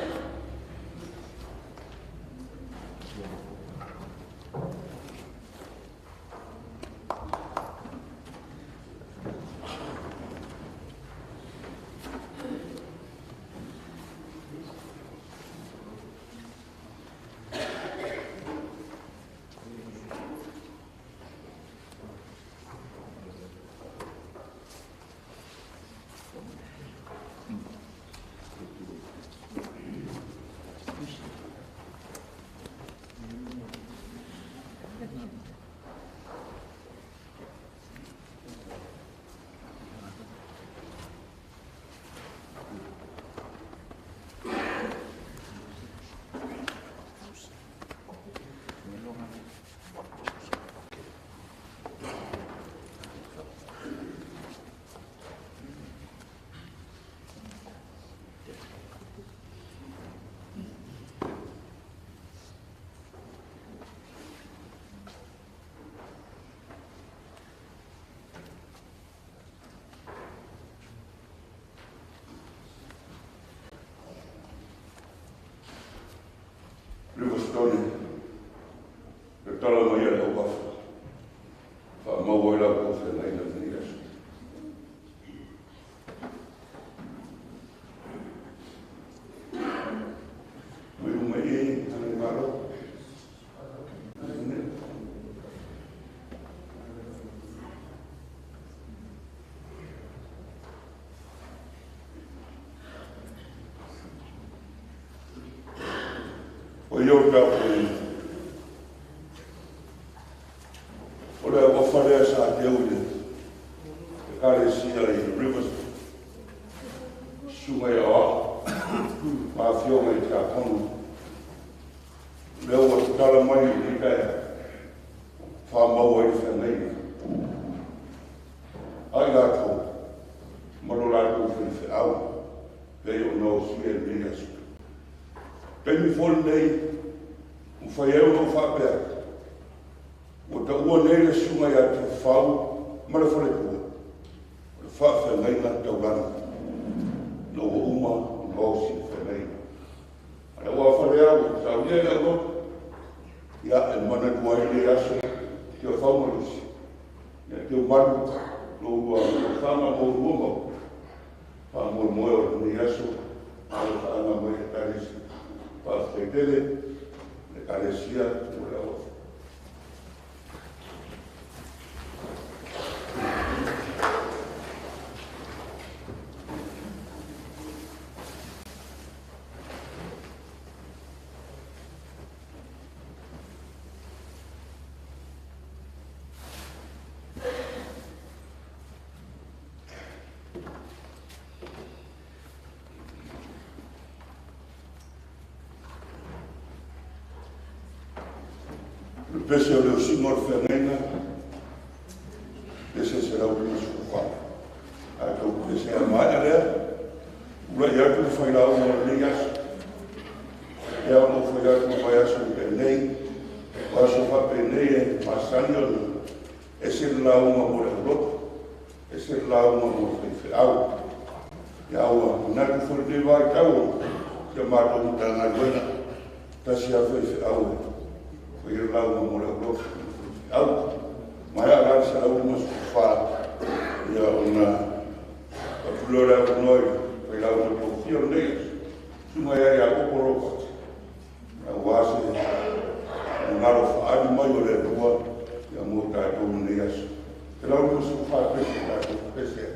Riverstone, le tala mai a le auafa, faamaua ai lau faafeagaiga i lenei aso. Mai uma e ana malo. O ia o tapuaiga. O le auafa lea sa teu i le Ekalesia i Riverstone, susuga i aoao ma afioga i tiakono. Lea ua tatala mai i lenei taeao, faamaua ai le feagaiga a i latou ma lo latou faifeau pei ona osia i lenei aso. Taimi foi lenei, ua fai ai ona ou faapea atu, ua taua nei le susuga ia Tiafau ma le faletua, o le faafeagaiga taulagi, ina ua uma ona osi le feagaiga. A le auafa lea ua saunia i le aulotu, ia e manatua ai lenei aso, Tiafau ma Lusi, ia teumalu lo ulua tausaga ma ulua mau faamoemoe o lenei aso, a le faaga mai e Ekalesia. Faafetai tele le Ekalesia mo le auafa. Le pese o le osiga o le feagaiga, pese 154. A tou pese a maea lea, ula'i atu le failauga o lenei aso. Ia ona ou fai atu mai aso i penei, o aso faapenei e masani ona ese le lauga mo le aulotu, ese le lauga mo le faifeau. Ia ua manatu foi lenei vaitau si a matou Matagaluega, tasi lava faifeau e faia le lauga mo le aulotu ma le faifeau. Maea la le 154, ia ona atu lea o le avanoa i le failauga tofia o lenei aso, susuga ia Iakopo Ropati, aua se finagalo faaali mai o le Atua ia mo tatou i lenei aso. 154 pese tatou pese ai.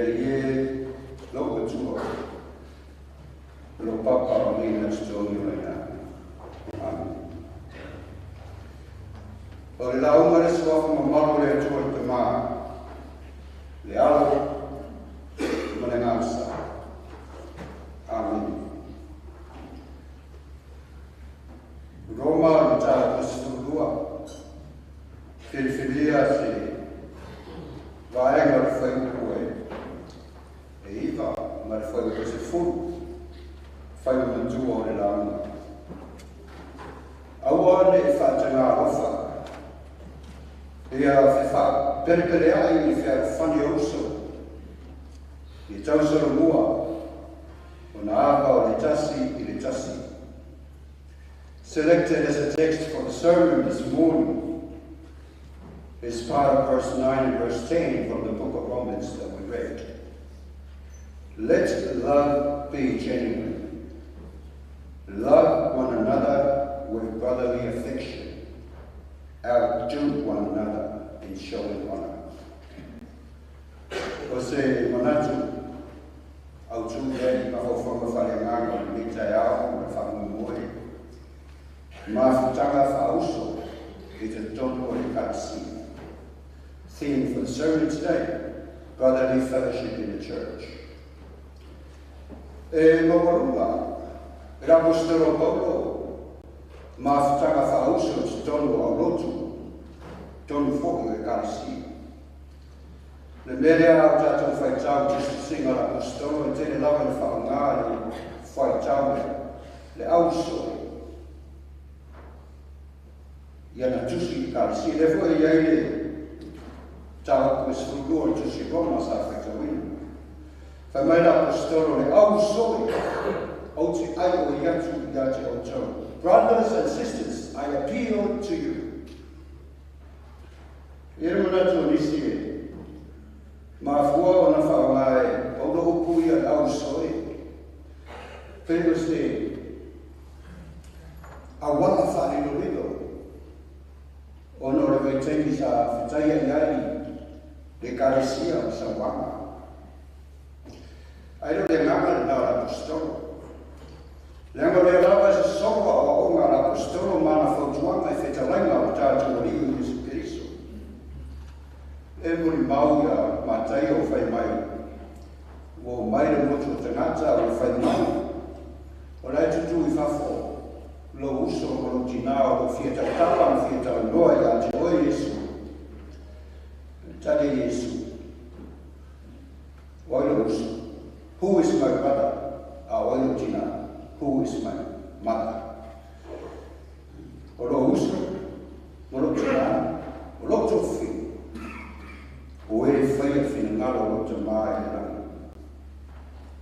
Le alii e, lou Atua, o lou Papa o le na totogi o aina. Amen. O le lauga le suafa mamalu o le Atua le Tamā, le Alo, ma le Agaga Sa. Amen. Roma o le mataupu 12, filifilia se vaega o le fuaiupu e 9 ma le fuaiupu 10, faiga matua o le lauga. Aua ne i faatagā alofa, ia fefaapelepealeai i le fealofani o uso, ia tausolomua ona ava o le tasi i le tasi. Selected as a text for the sermon this morning is part of verse 9 and verse 10 from the book of Romans that we read. Let love be genuine. Love one another with brotherly affection. Outdo one another in showing honor. O se manatu autū lea i mafaufauga faaleagaga o lenei taeao ma le faamoemoe, mafutaga faa-uso i totonu o le Ekalesia. Theme for the sermon today, brotherly fellowship in the church. E maualuga e le Aposetolo o Paulo mafutaga faa-uso i totonu o aulotu, totonu foi o Ekalesia. Le mea lea a o tatou faitau i tusitusiga a le Aposetolo e tele lava ina faaaoga le faitau lea, le auso i ana tusi i Ekalesia. Lea foi e i ai le mataupu e 12 o le tusi Roma sa faitauina. Fai mai le Aposetolo, le ausoi ou te aioi atu ia te outou. Brothers and sisters, I appeal to you. E i ai le manatu o nisi e mafua ona faaaoga e Paulo upu ia le ausoi, pei o se auala faalilolilo ona o le vaitaimi sa fetaia i ai le Ekalesia o sauaga. Ae le o le agaga lena o le Aposetolo. Leaga o lea lava e sosolo aoaoga a le Aposetolo ma ana fautuaga i fetalaiga o le tatou Alii Iesu Keriso. E molimau ia Mataio o fai mai, Ua omai le motu o tagata ua fai mai, O la e tutū i fafo lou uso ma lou tinā o lo o fia tautala ma fia talanoa ia te oe Iesu. Tali Iesu, O ai lou uso? Who is my brother? A o ai lou tinā? Who is my mother? O lou uso ma lou tinā, o lou tofi, o e faia le finagalo o lou Tamā i le lagi.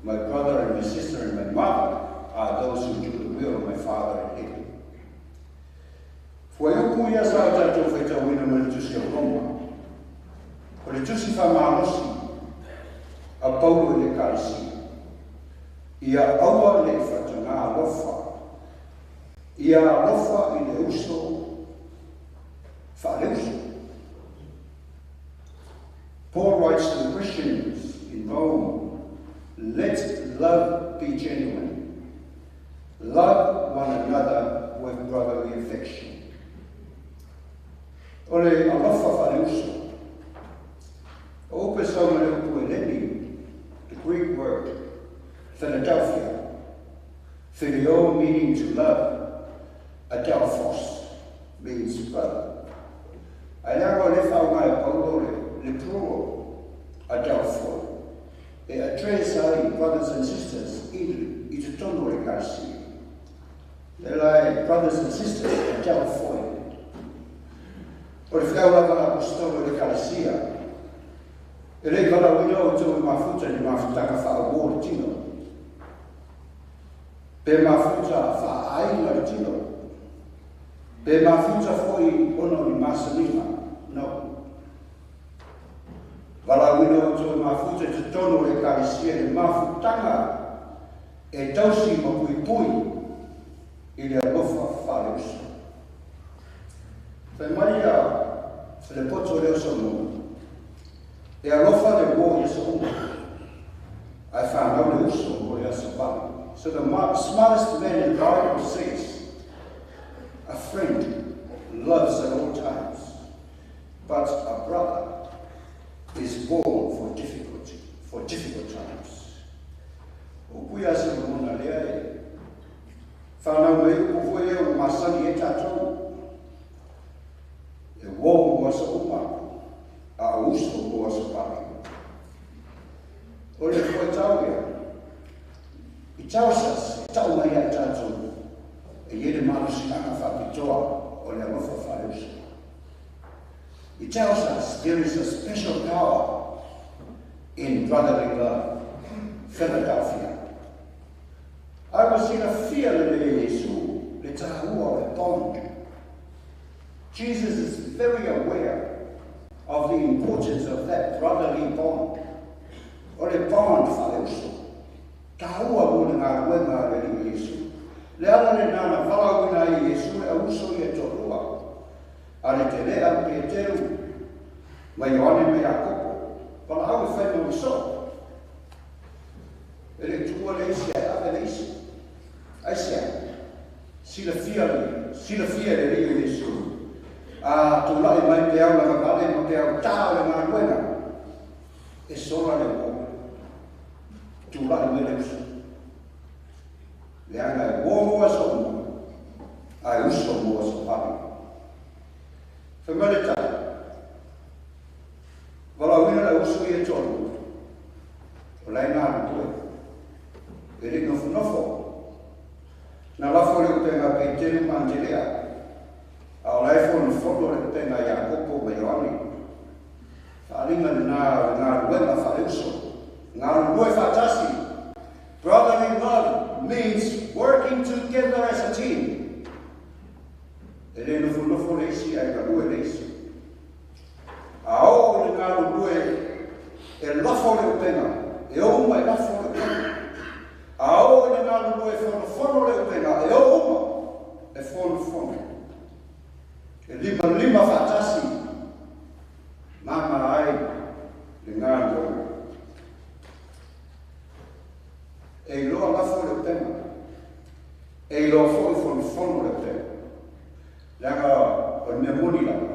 My brother and my sister and my mother are those who do the will of my Father in heaven. Fuaiupu ia sa o tatou faitauina mai le tusi a Roma. O le tusi faamalosi a Paulo i le Ekalesia, ia aua ne i faatagā alofa, ia alofa i le uso faaleuso. Paul writes to the Christians in Rome, let love be genuine. Love one another with brotherly affection. O le alofa faaleuso. O upu e sau mai le upu Eleni, the Greek word Philadelphia, phileo meaning to love, adelphos means brother. Ae leaga o lea e faaaoga e Paulo le le plural, adelphoi, e address ai brothers and sisters i i totonu o le Ekalesia. Lea la e brothers and sisters, adelphoi. O le feau lava a le Aposetolo i le Ekalesia, e le i valaauina outou e mafuta i le mafutaga faa-uo o le tino, pe mafuta faa-aiga le tino, pe mafuta foi ona o ni masaniga, no. Valaauina outou e mafuta i totonu o le Ekalesia i le mafutaga e tausi ma puipui i le alofa faaleuso. Fai mai a le poto lea o Solomona, E alofa le uo i aso uma. Ae fanau le uso mo le aso pali. So the smartest man in the Bible says, a friend loves at all times, but a brother is born for difficulty, for difficult times. O pui a se mona lea e whanau mai upu foi e o masani e tātou. E uo mo aso uma, a o uso mo aso pali. O le foi tau ia, i tells us, e tau mai a tātou, e ie le malosiaga faapitoa o le alofa faale-uso. It tells us there is a special power in brotherly love, Philadelphia. Ae ua silafia lelei e Iesu le tāua o le bond. Jesus is very aware of the importance of that brotherly bond. O le bond faale-uso, tāua mo le galuega a le Alii Iesu. Le ala lenā na valaauina ai e Iesu le auuso ia e toalua, Aletelea ma Peteru, ma Ioane ma Iakopo, valaau e fai ma soo. E le i tuua le isi ae ave le isi. Aisea? Silafia le, silafia e le Alii o Iesu, a tulai mai peau lagavale ma peau tā o le galuega, e sola le uo. Tulai mai le uso. Leaga e uo mo aso uma, ae uso mo aso pali. Fai mai le tali, valaauina le auuso ia e toalua, o la e galulue, e le i nofonofo. Na lafo le upega a Peteru ma Andelea, a o la e fonofono le upega a Iakopo ma Ioane. Faaaliga lena o le galuega faale-uso, galulue faatasi. Brotherly love means working together as a team. E le nofonofo le isi ae galue le isi. A oo i le galulue e lafo le upega, e o uma e lafo le upega. A oo i le galulue e fonofono le upega, e o uma e fonofono. E limalima faatasi mama ai le galuega. E iloa lafo le upega, e iloa foi fonofono le upega. Leaga o le mea moni lava,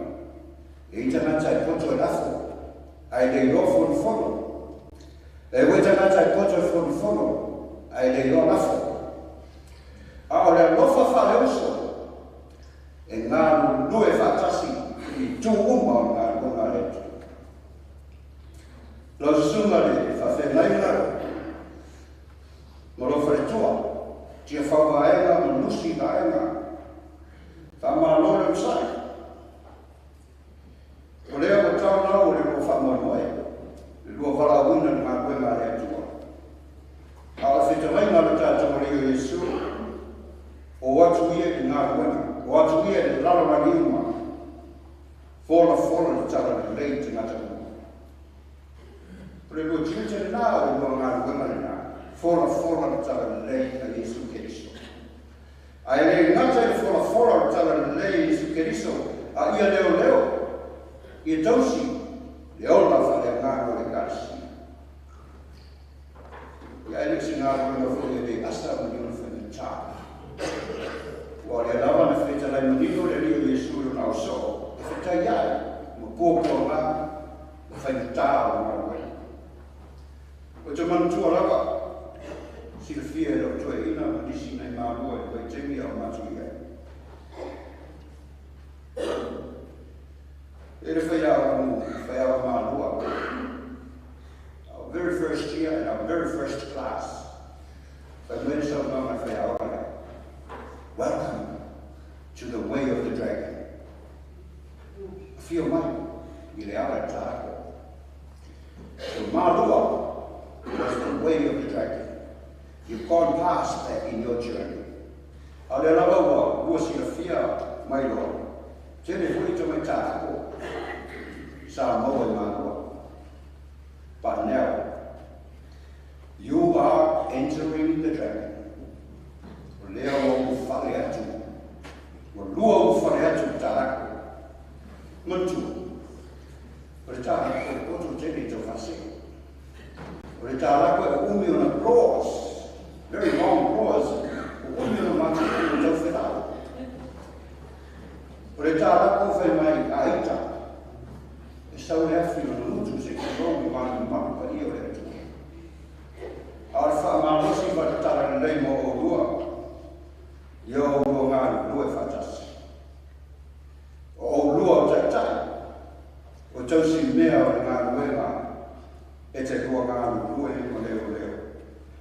e i ai tagata e poto e lafo, ae le iloa fonofono. E ui tagata e poto e fonofono, ae le iloa lafo. A o le alofa faale-uso, e galulue faatasi i itu uma o le galuega a le Atua. Lau Susuga le Faafeagaiga ma lou faletua, Tiafau Vaega ma Lucy Vaega, faamalo le onosai. O lea ua tau lau o le lua faamoemoe, le lua valaauina i le galuega a le Atua. A o le fetalaiga a lo tatou Alii o Iesu, o atu ia i le galuega, o atu ia i le lalolagi uma, folafola le talalelei i tagata uma. O le lua tiute lenā, o le lua galuega lenā, folafola le talalelei a Iesu Keriso. Ae le gata i le folafola o le talalelei a Iesu Keriso, a ia leoleo, ia tausi le ola faaleagaga o le Ekalesia. Ia e le o se galuega foi e le asa ma ni ona faigata. Ua o lea lava na fetalai manino le Alii o Iesu i lona ausoo, e fetaiai ma puapuaga ma faigata o le galuega. Ou te manatua lava, silafia e lou toeaina ma nisi nai malua i le vaitaimi a o matou i ai. E le faiaoga mo faiaoga malua. Our very first year in our very first class, fai mai le saunoaga a le faiaoga lea, Welcome to the way of the dragon. Afio mai i le ala i tāko. So malua was the way of the dragon. You've gone past that in your journey. A o lea lava ua lua silafia mai loa, tele foi tamaita ako sa maua i Malua. But now, you are entering the dragon. O lea ua ulufale atu, ua lua ulufale atu i Tarako. Manatua, o le Tarako e poto tele i tau faasee. O le Tarako e umi E te lua ngā lue ma leo leo.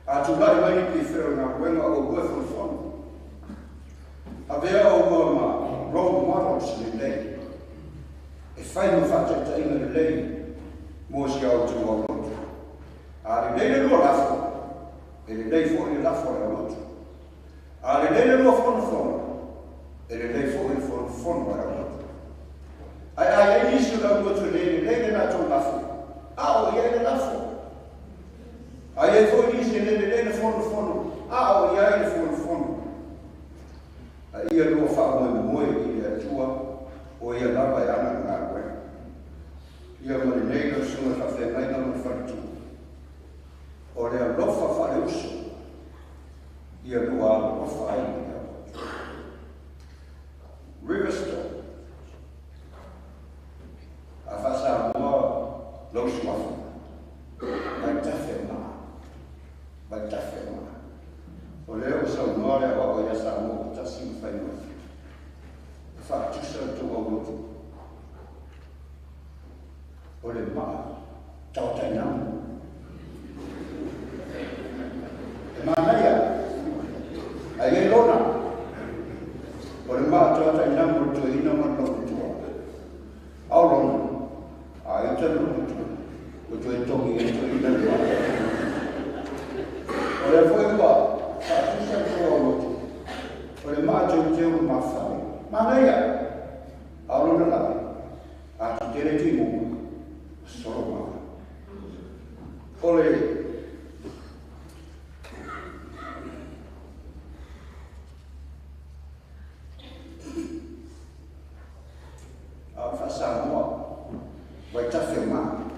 A tūlai mai ni pifeo ngā wenga o ue fonofono. A vea o ua ma role models le lei. E whai mo whaataitainga le lei mo si au tū au lotu. A le lei le lua lafo, e le lei fo i le lafo le au lotu. A le lei le lua fonofono, e le lei fo i le fonofono le au lotu. Ai ai ai nisi o le au lotu le le lei le nā tō lafo, a o ia le lafo. Ai ai foi nisi e le le le fonofono, a o ia le fonofono. A ia lua wha moe i le atua, o ia lava e ana ngā koe. Ia ma le nei lau sunga whawhengainga ma wharitu. O le alofa whare uso, ia lua alofa ai i le alofa. Riverstone. A whasa mua lau suafa. Mai tafe maa. Mai tafe maa. O lea o sau noa lea wako ia sa mua o tasi ma whai mua. Whaatusa o tō au. O le maa, tau tai namu. E mānaia, ai e lona. O le maa tau tai namu o tō hina ma lona tua. Au lona, a e te lona tua. O tō e tongi e tō hina le maa. O le foi ua, whaatusa o tō au. O le maa tau te o mawhare. Mānaia, au lona lawe. A te tere te munga. Soro maa. O le a whasamoa, waitafe maa.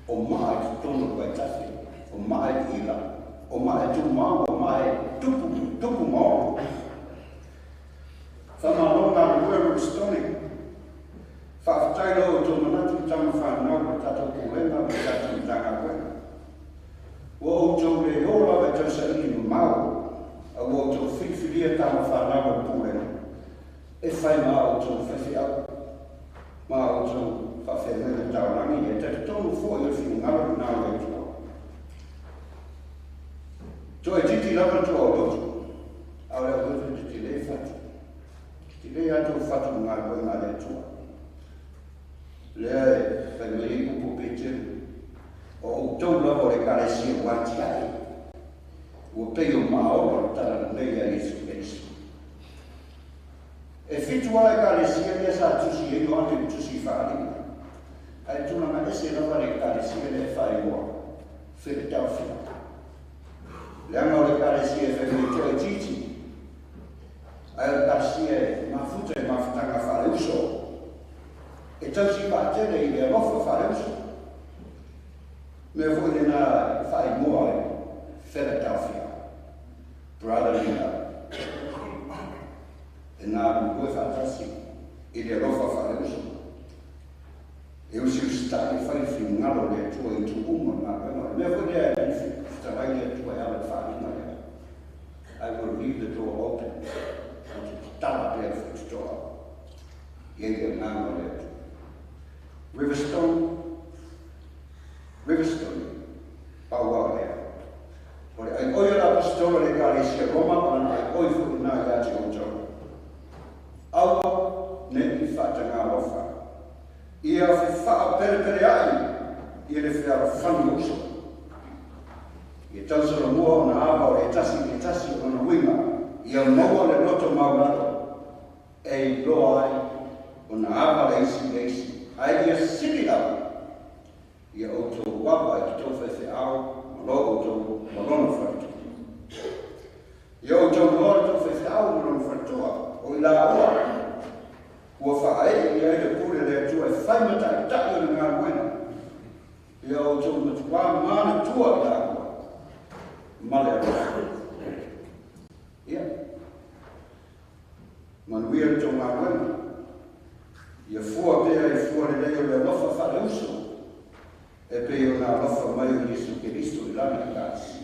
O maa i te tono waitafe, o maa i ila, o maa i tūmau, o maa i tupu, tupu maoro. Whamalo ngā rue Riverstone. Whaafetai lau o tō manatu i tama whanau ma tātou pulenga ma tātou tanga koe. Ua o tō le ora e tau saili mamau, a ua o tō whiriwhiria tama whanau o pulenga. E whai mā o tō whewhi au, mā o tō whawhenga taurangi, e te tonu fo i o whingaro nā le tua. Tō e titi lava tō au lotu, au le au lotu te te le whatu. Te le atu whatu ngā koe ngā le tua. Lea e whai mai e kupu peteru. O o tau lava o le karesia wati ai. Ua pei o maoro le tala nei a Yesu Kristo. E fitu ala e karesia lea sa tusi e Ioane i tusi whaaringa. Ai tūnanga ese lava le karesia le whaeroa. Philadelphia. Leanga o le karesia e whai mai toa e titi. Ai o le karesia e mafuta e mafutanga whare uso. E tausi pātele i le alofa whare uso. Mea foi le nā whaimoa e Philadelphia. Brotherly love. E nā lue whaatasi i le alofa whare uso. E usi ustai e whai whingalo le atua i tū uma ngā koe. Mea foi lea e whitarai le atua e ala wharinga lea. I will leave the door open. O te tala pea whututoa. I e ngā le atua. Riverstone, Riverstone, pau lea. O le ai oi la apostola le karesia Roma, o lana ai oi fo ina ia te outou. Aua ne i whaatanga alofa. Ia fe whaa perepere ai, ia le whea whani uso. Ia tausara mua o na ava o le tasi o na winga. Ia maua le loto maulalo, e loa ai o na ava le isi le isi. Ai ia sili lava, ia outou wapa e ki tō whewhe au, ma lo outou, ma lona wharitoa. Ia outou loa le tō whewhe au, ma lona wharitoa, o i la ua, ua whae ia i le pule le atua e whai matai tai o le ngā wena. Ia outou matua mana tua i la ua, ma le alofa. Ia, manuia le tō ngā wena. Ia fua pea i fua le lei o le alofa whare uso, e pei o nā alofa mai o Yesu Kristo i lana i kāsi.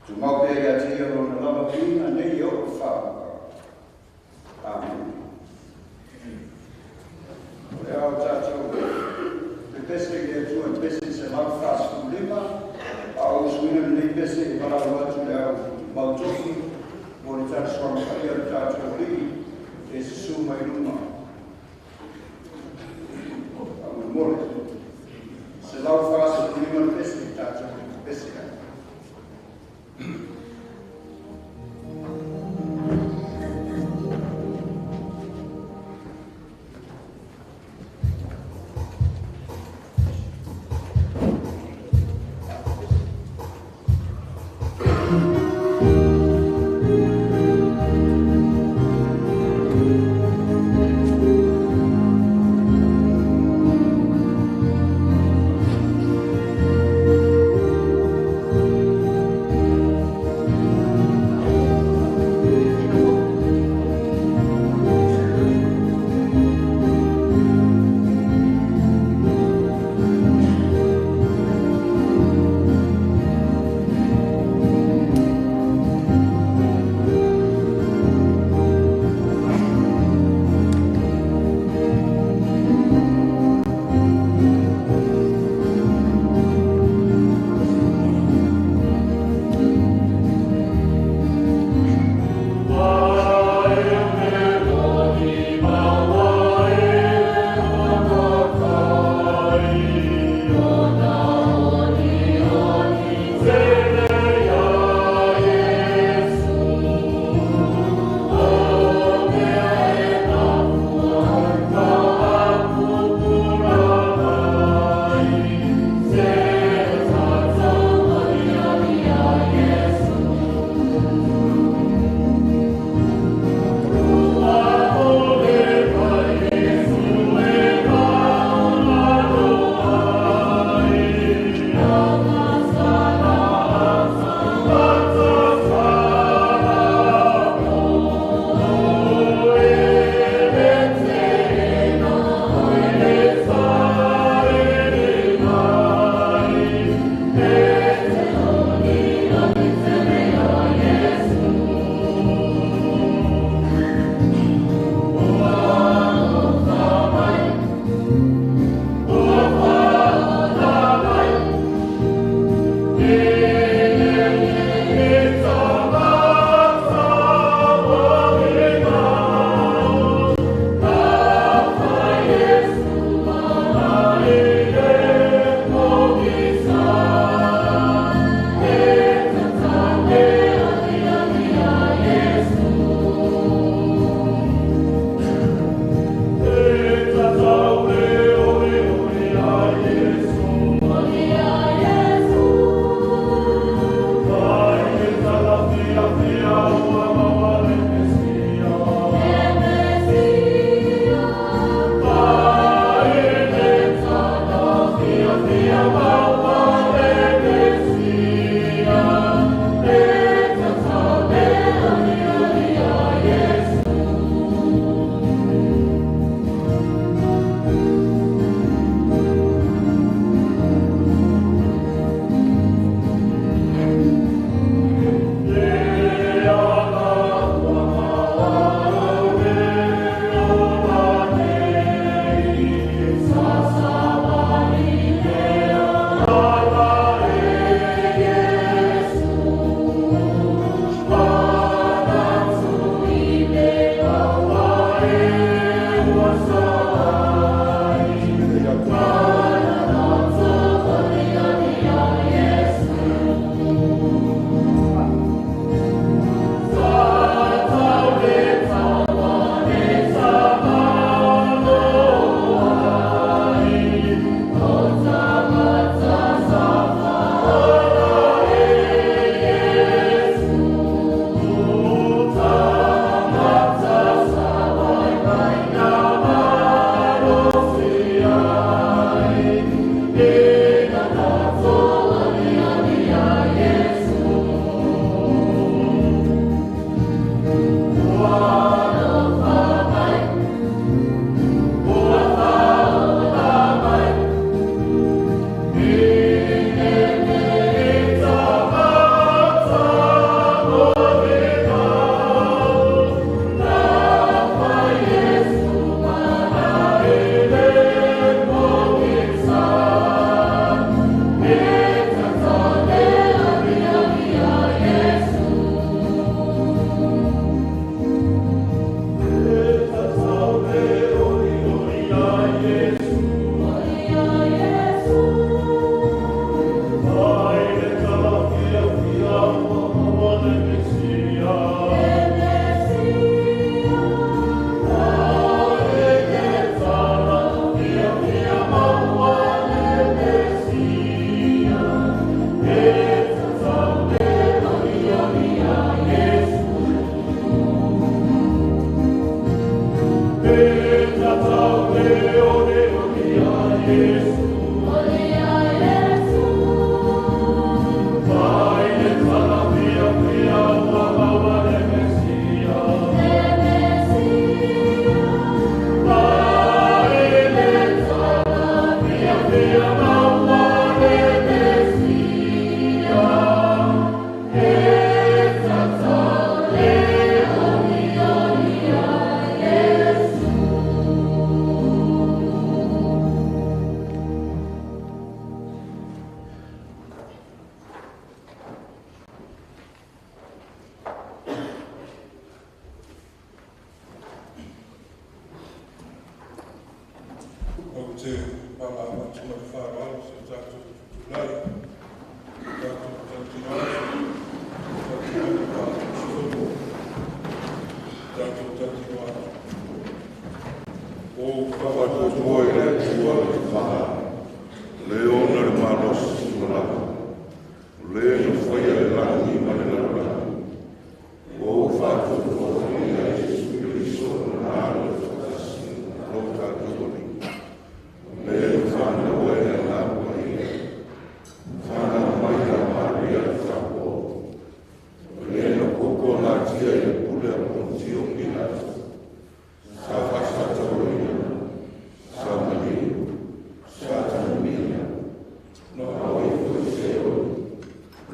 Tūmau pea ia te ia lona lava piina nei o whaoka. Amen. O le ao tātou, te pese i le atua le pese 145, a o usuina lenei pese e valaau atu i le au mautofi mo le talisoaga paia o le tatou Alii e susu mai luma. Faamolemole. 145 le pese, tatou pese ai.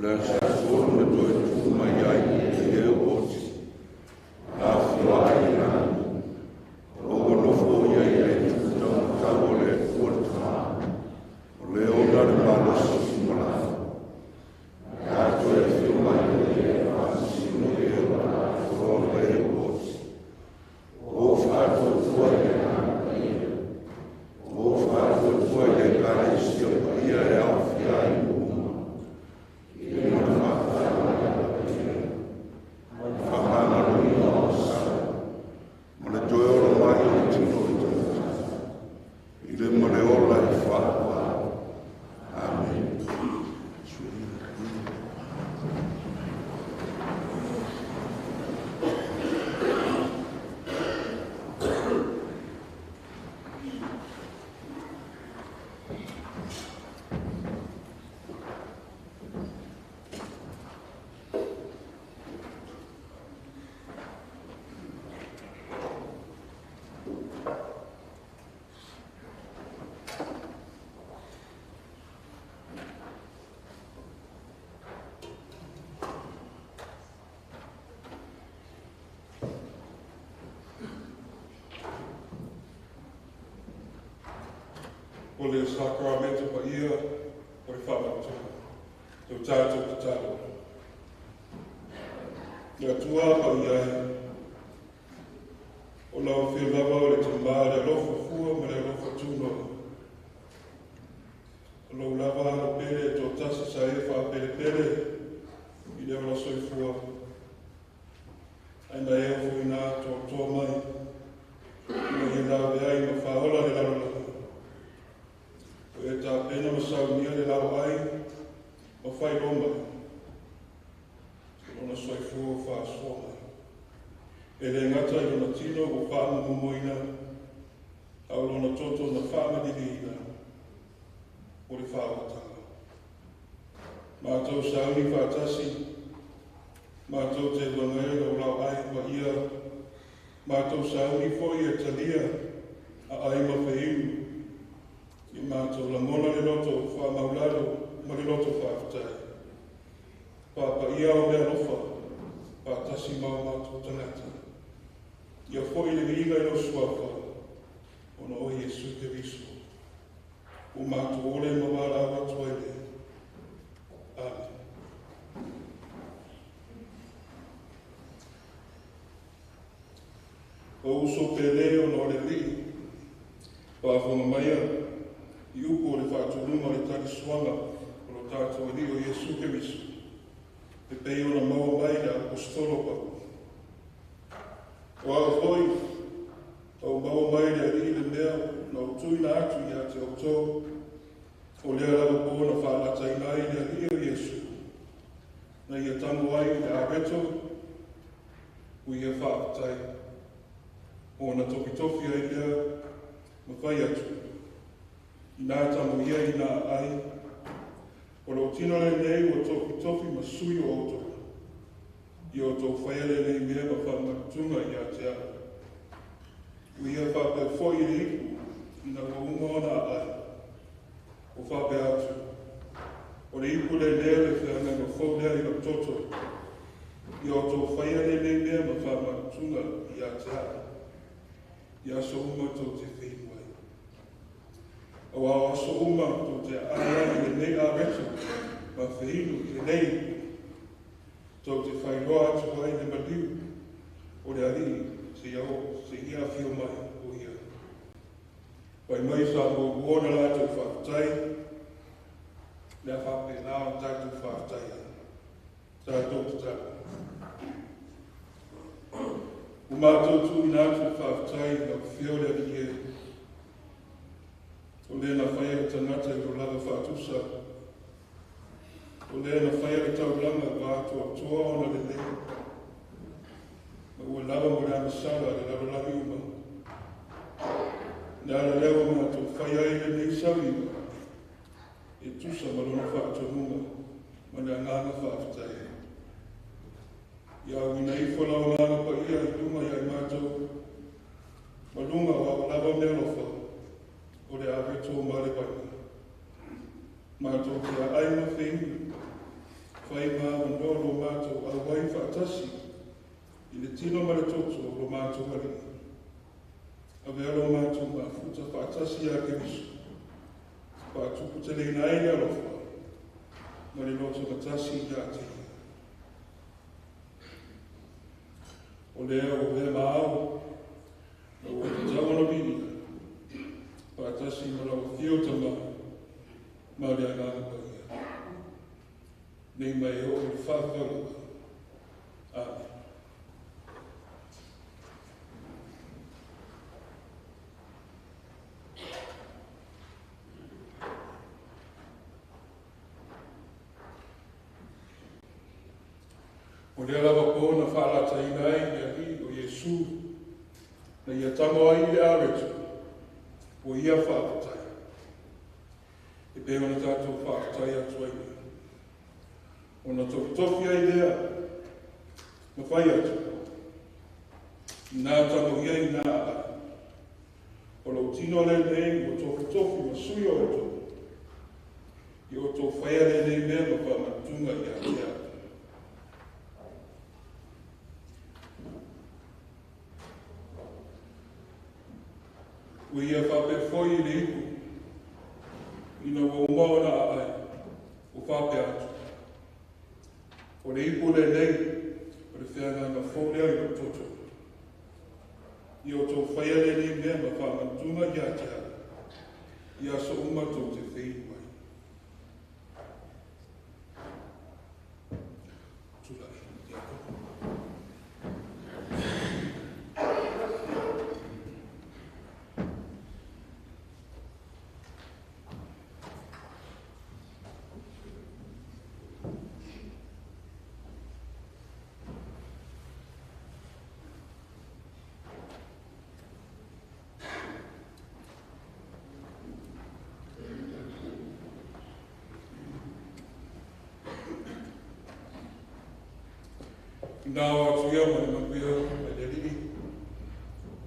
O le aso tolu na toe tu mai ai i e oti. Afio ai i lagi. O ua nofo ia i le itu taumatau o le Atua le Tama. O le ona le malosi tumalafo. Ia toe afio mai o ia e faamasino e o atoa ma e oti. O faatuatua i le Agaga Paia. O faatuatua i le Ekalesia paia e aofia ai nuu uma. I le ma le faafeagaiga paia. Ma le faamagaloina o sala. Ma le toe ola mai o le tino o le tagata. I le ma le ola e faapaa. Amen. O le sakaramento paia o le faamautuga. Tau tātou tatalo. Le Atua paia ai. O lau afio lava o le tamā le alofa fua ma le alofa tunoa. O lau lava alo pele e tōtasi sa e whaapelepele i le ola soifua. Ai na e ofo ina toa mai. Ina ia lawe ai ma whaola le lalolagi. O e tā pena ma saunia le lau ai ma whai roma. Se lona soifua o whaasoa mai. E le ngata i lona tino o whaamumumoina, au lona toto na whaamaliliina o le whaawatanga. Mātou sauni whaatasi, mātou te wangaia o lau ai wa ia, mātou sauni foi e talia a ai ma wheiru, i mātou langona le loto whaamaulalo ma le loto whaafetai. Pāpa ia o mea alofa, whaatasi mau mātou tangata. Ia foi le viiga i lo suafa, ona o Iesu Keriso. O mātou ole ma wala atu ai le. Amen. O uso pele o no le lii, whaafonga maia, i upu o le whaatulunga o le talisuaga o lo tātou alii o Iesu Keriso. E pei ona maua mai le apostolo Paulo. O au foi, au maua mai le alii le mea na o tuina atu ia te outou, o lea lava po na whaalataina ai le alii o Iesu. Na ia tango ai le areto, o ia whaapatai. O na tofitofi ai lea, ma whai atu. I nā tango ia i nā ai, o lo tino le nei o tofitofi ma sui o outou. I o tō whaiale nei mea ma whaamatunga i a te au. O ia whapea foi i le ipu, i nā waunga ona ai. O whapea atu. O le ipu le lea le wheanganga fau lea i lau toto. I o tō whaiale nei mea ma whaamatunga i a te au. I aso uma tō te whenua ai. O a aso uma tō te ai ai le nei areto, ma wheilu i le nei ipu. Tō te whairoa atu ai le maliu o le alii se ia awhio mai o ia. Wai mai sa mō uona lātou whaapatai, lea whapena o tātou whaapatai ai. Tātou te tātou. O mātou tūina atu whaapatai ngā whio le alii e. O lea na whaia le tangata i o lava whaatusa. O lea na whaia le taulanga wa atoa toa ona le lei. Ma ua lava mo le amasala le lalolagi uma. Le ala lea o mātou whai ai le nei sauiga. E tusa ma lona whaatonuga ma le anganga whaafetai. Ia au ina ifo lau anganga pa ia i lunga ia i mātou. Ma lunga o au lava mea alofa o le areto ma le waina. Mātou te a ai ma whenua. Fai ma avanoa lo matou auai faatasi i le tino ma le toto o lo matou Alii. Avea lo matou mafuta faatasi ia Keriso, faatuputeleina ai le alofa ma le loto gatasi ia te Ia. O lea ua avea ma ao, ma ua tatau ona viia, faatasi ma lau Afio Tama, ma le Agaga Paia, nei mai e oo i le faavavau. Amen. O lea lava po na faalataina ai le Alii o Iesu, na ia tago ai i le areto, ua ia faafetai, e pei ona tatou faafetai atu ai nei. Ona tofitofi ai lea, ma fai atu, ina tago ia i na aai, o lou tino lenei ua tofitofi ma sui o outou, i outou faia lenei mea ma faamanatuga ia te au. Ua ia faapea foi i le ipu, ina ua uma ona aai, ua faapea atu, o le ipu lenei, o le feagaga fou lea i lou toto. Ia outou faia lenei mea ma faamanatuga ia te au, i aso uma tou te feinu ai. Tulai, Tiakono. Ina o atu ia ma le manuia mai le Alii,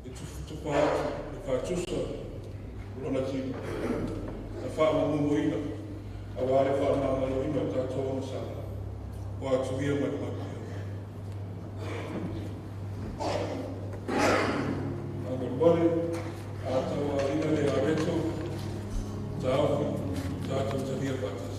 e tufatufa atu le faatusa o lona tino, na faamumuina auā le faamagaloina o tatou agasala. O atu ia ma le manuia. Faamolemole, a tauaina le areto, taofi, tatou talia faatasi.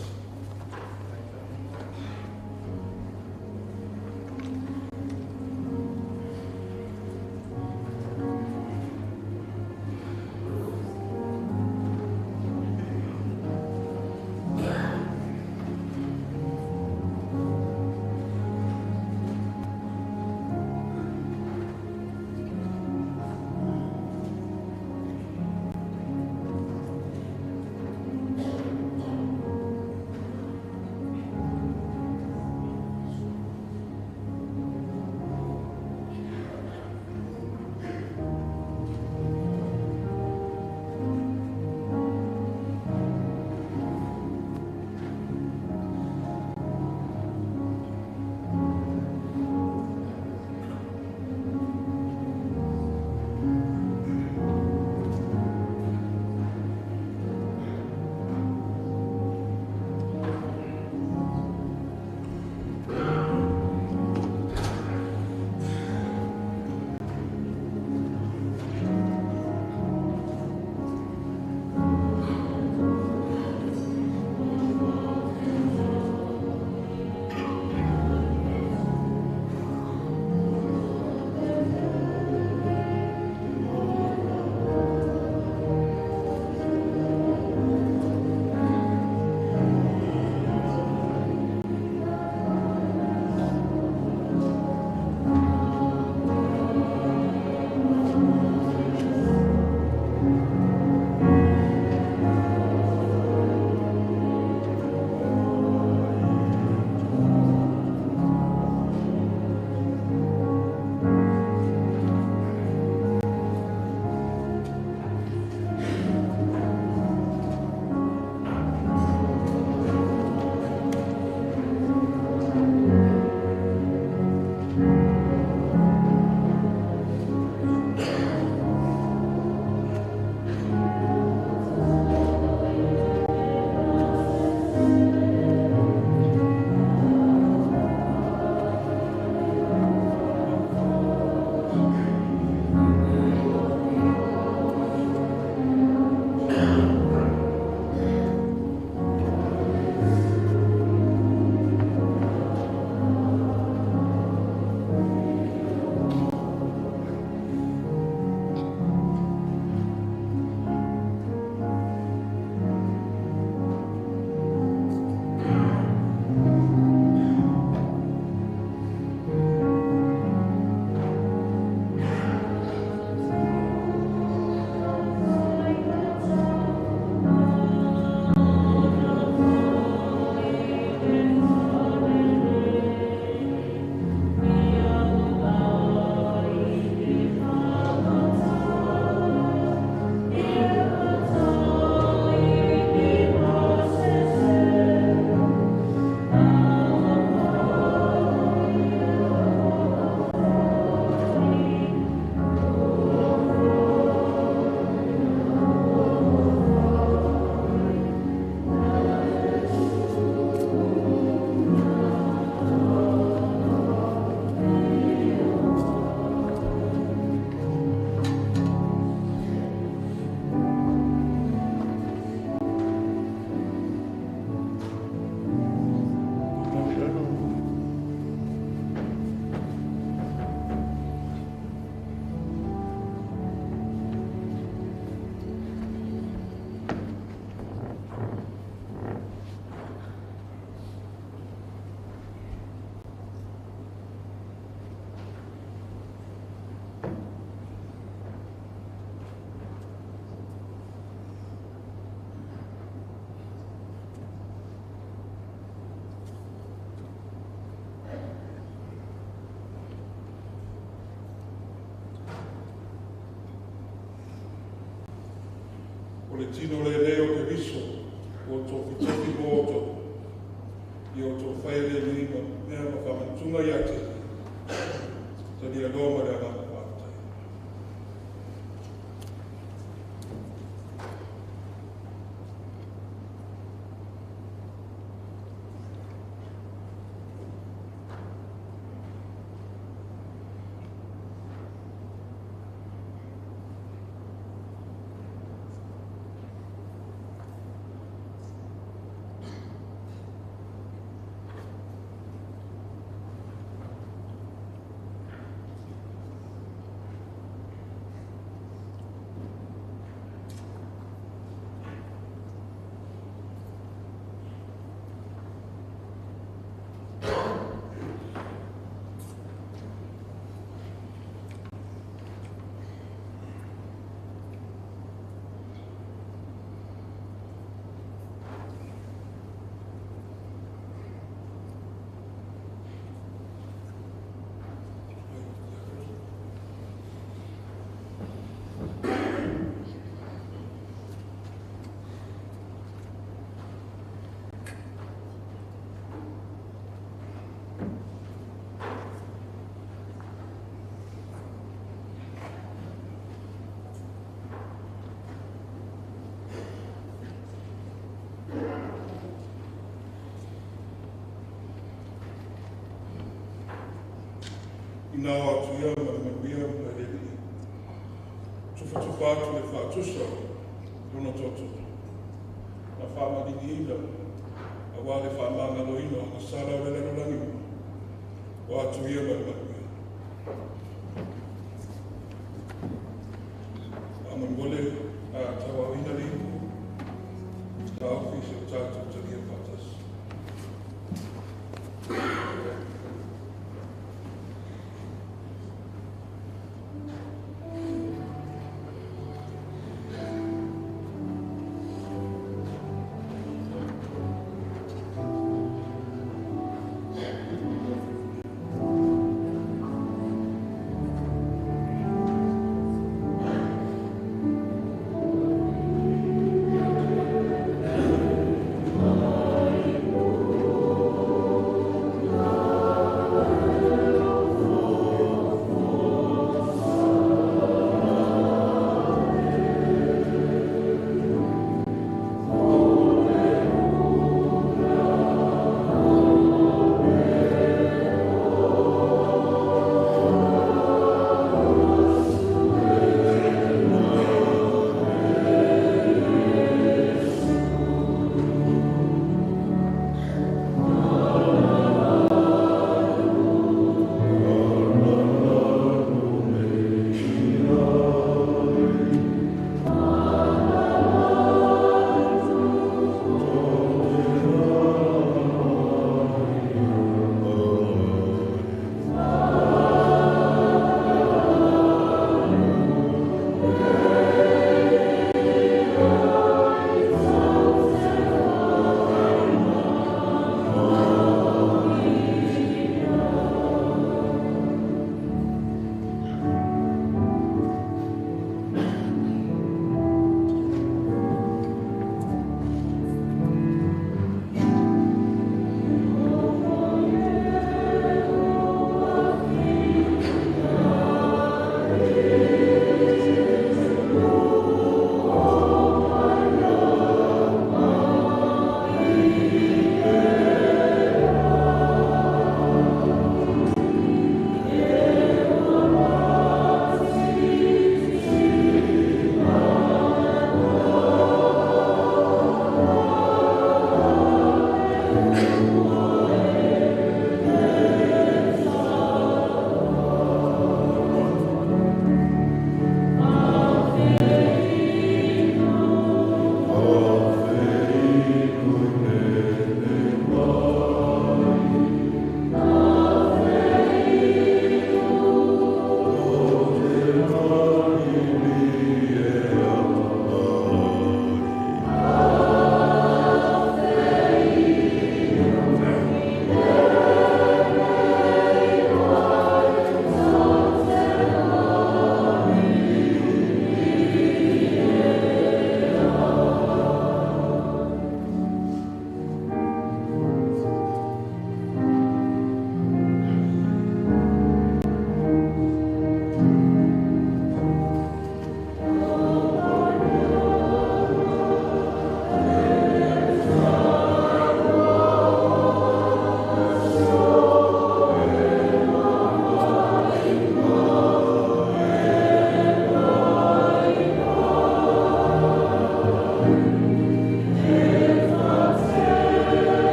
le tino lenei o Keriso ua tofitofi mo outou, ia outou faia lenei mea ma faamanatuga ia te ia. Talia loa ma le agaga faafetai. Ina o atu ia ma le manuia ma le Alii. Tufatufa atu le faatusa lona toto. Na faamaliliina auā le faamagaloina o gasala o le lalolagi uma. O atu ia ma le manuia. Faamolemole a tauaoina le ipu, taofi se o tatou talia faatasi.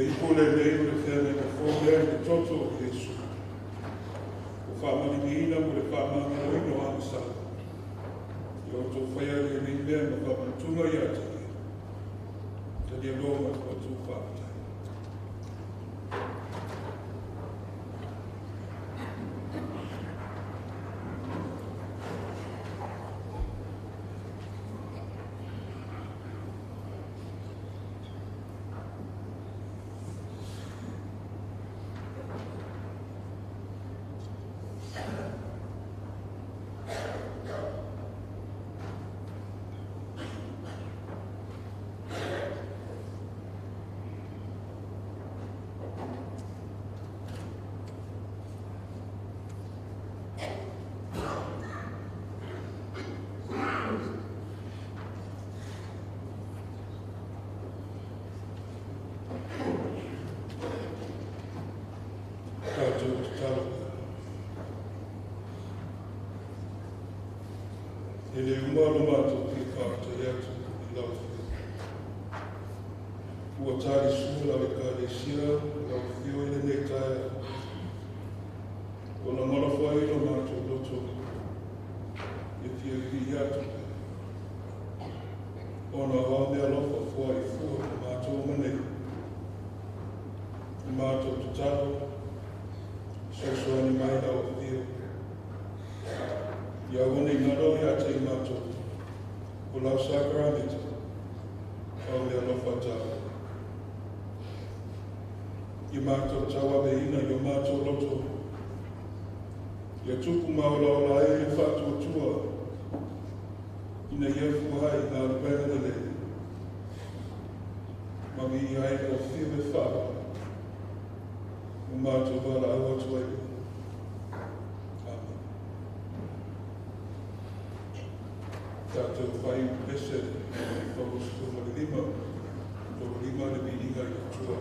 Le ipu lenei o le feagaiga fou lea i le toto o Iesu. Ua faamaliliina mo le faamagaloina o agasala. Ia outou faia lenei mea ma faamanatuga ia te ia. Talia loa ma le outou faafetai. Tatou tatalo. E le uma lo matou fia faafetai atu i lau Afioga. Ua talisua lau Ekalesia lau afio i lenei taeao. Ona malafoa ai lo matou loto e fiafia atu. Ona o au meaalofa foai fua ma matou ma nei. O matou tatalo, fesoasoani mai lau afio. Ia aua ne i galo ia te i matou, o lau sakaramita, au meaalofa taua. Ia matou tauaveina i o matou loto, ia tupu maolaola ai le faatuatua, ina ia fua ai galuega lelei. Ma viia ai lau afio e faavavau, ua matou valaau atu ai. Amen. Tatou fai pese i 35, 35 le viiga i le Atua.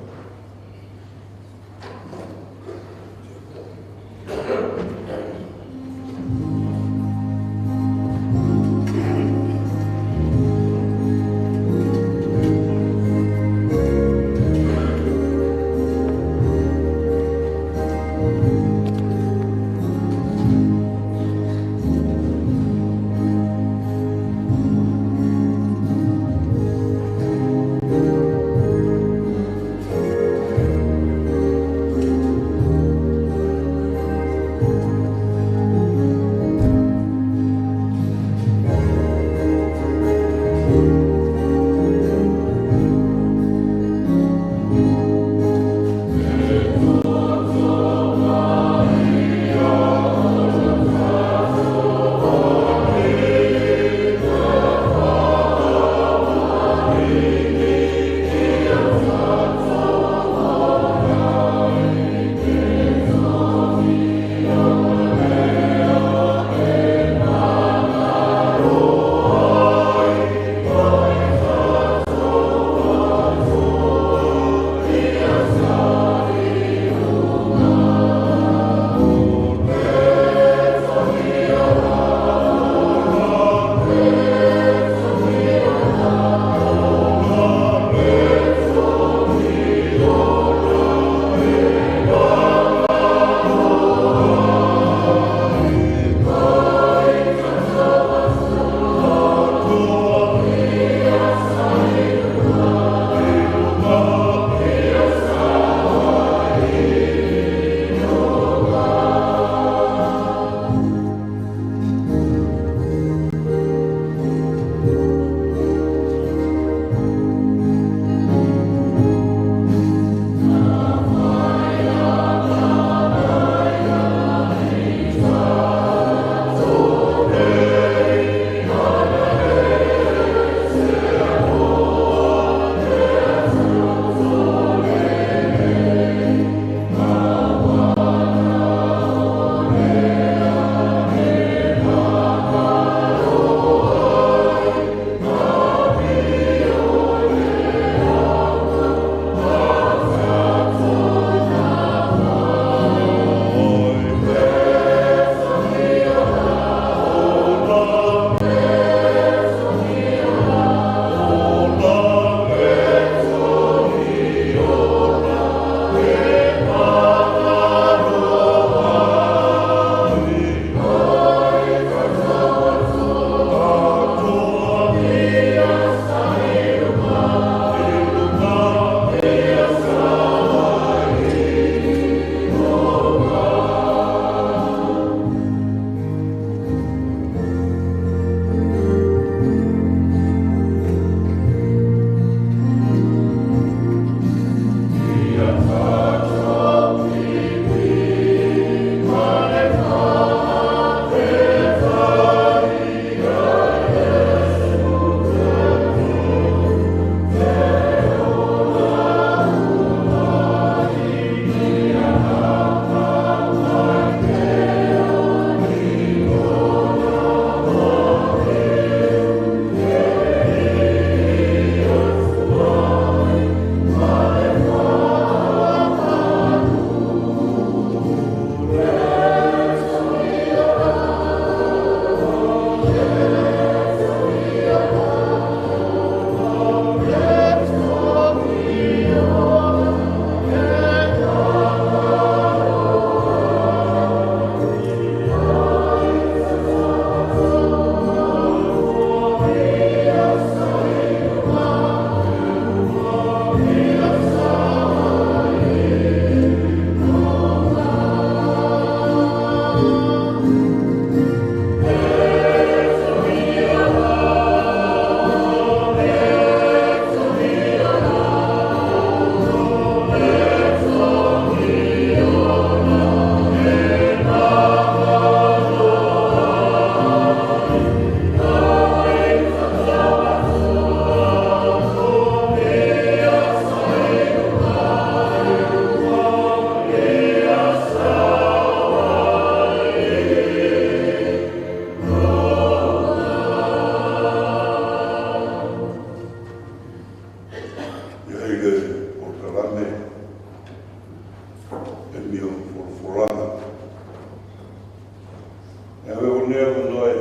E o nea noe.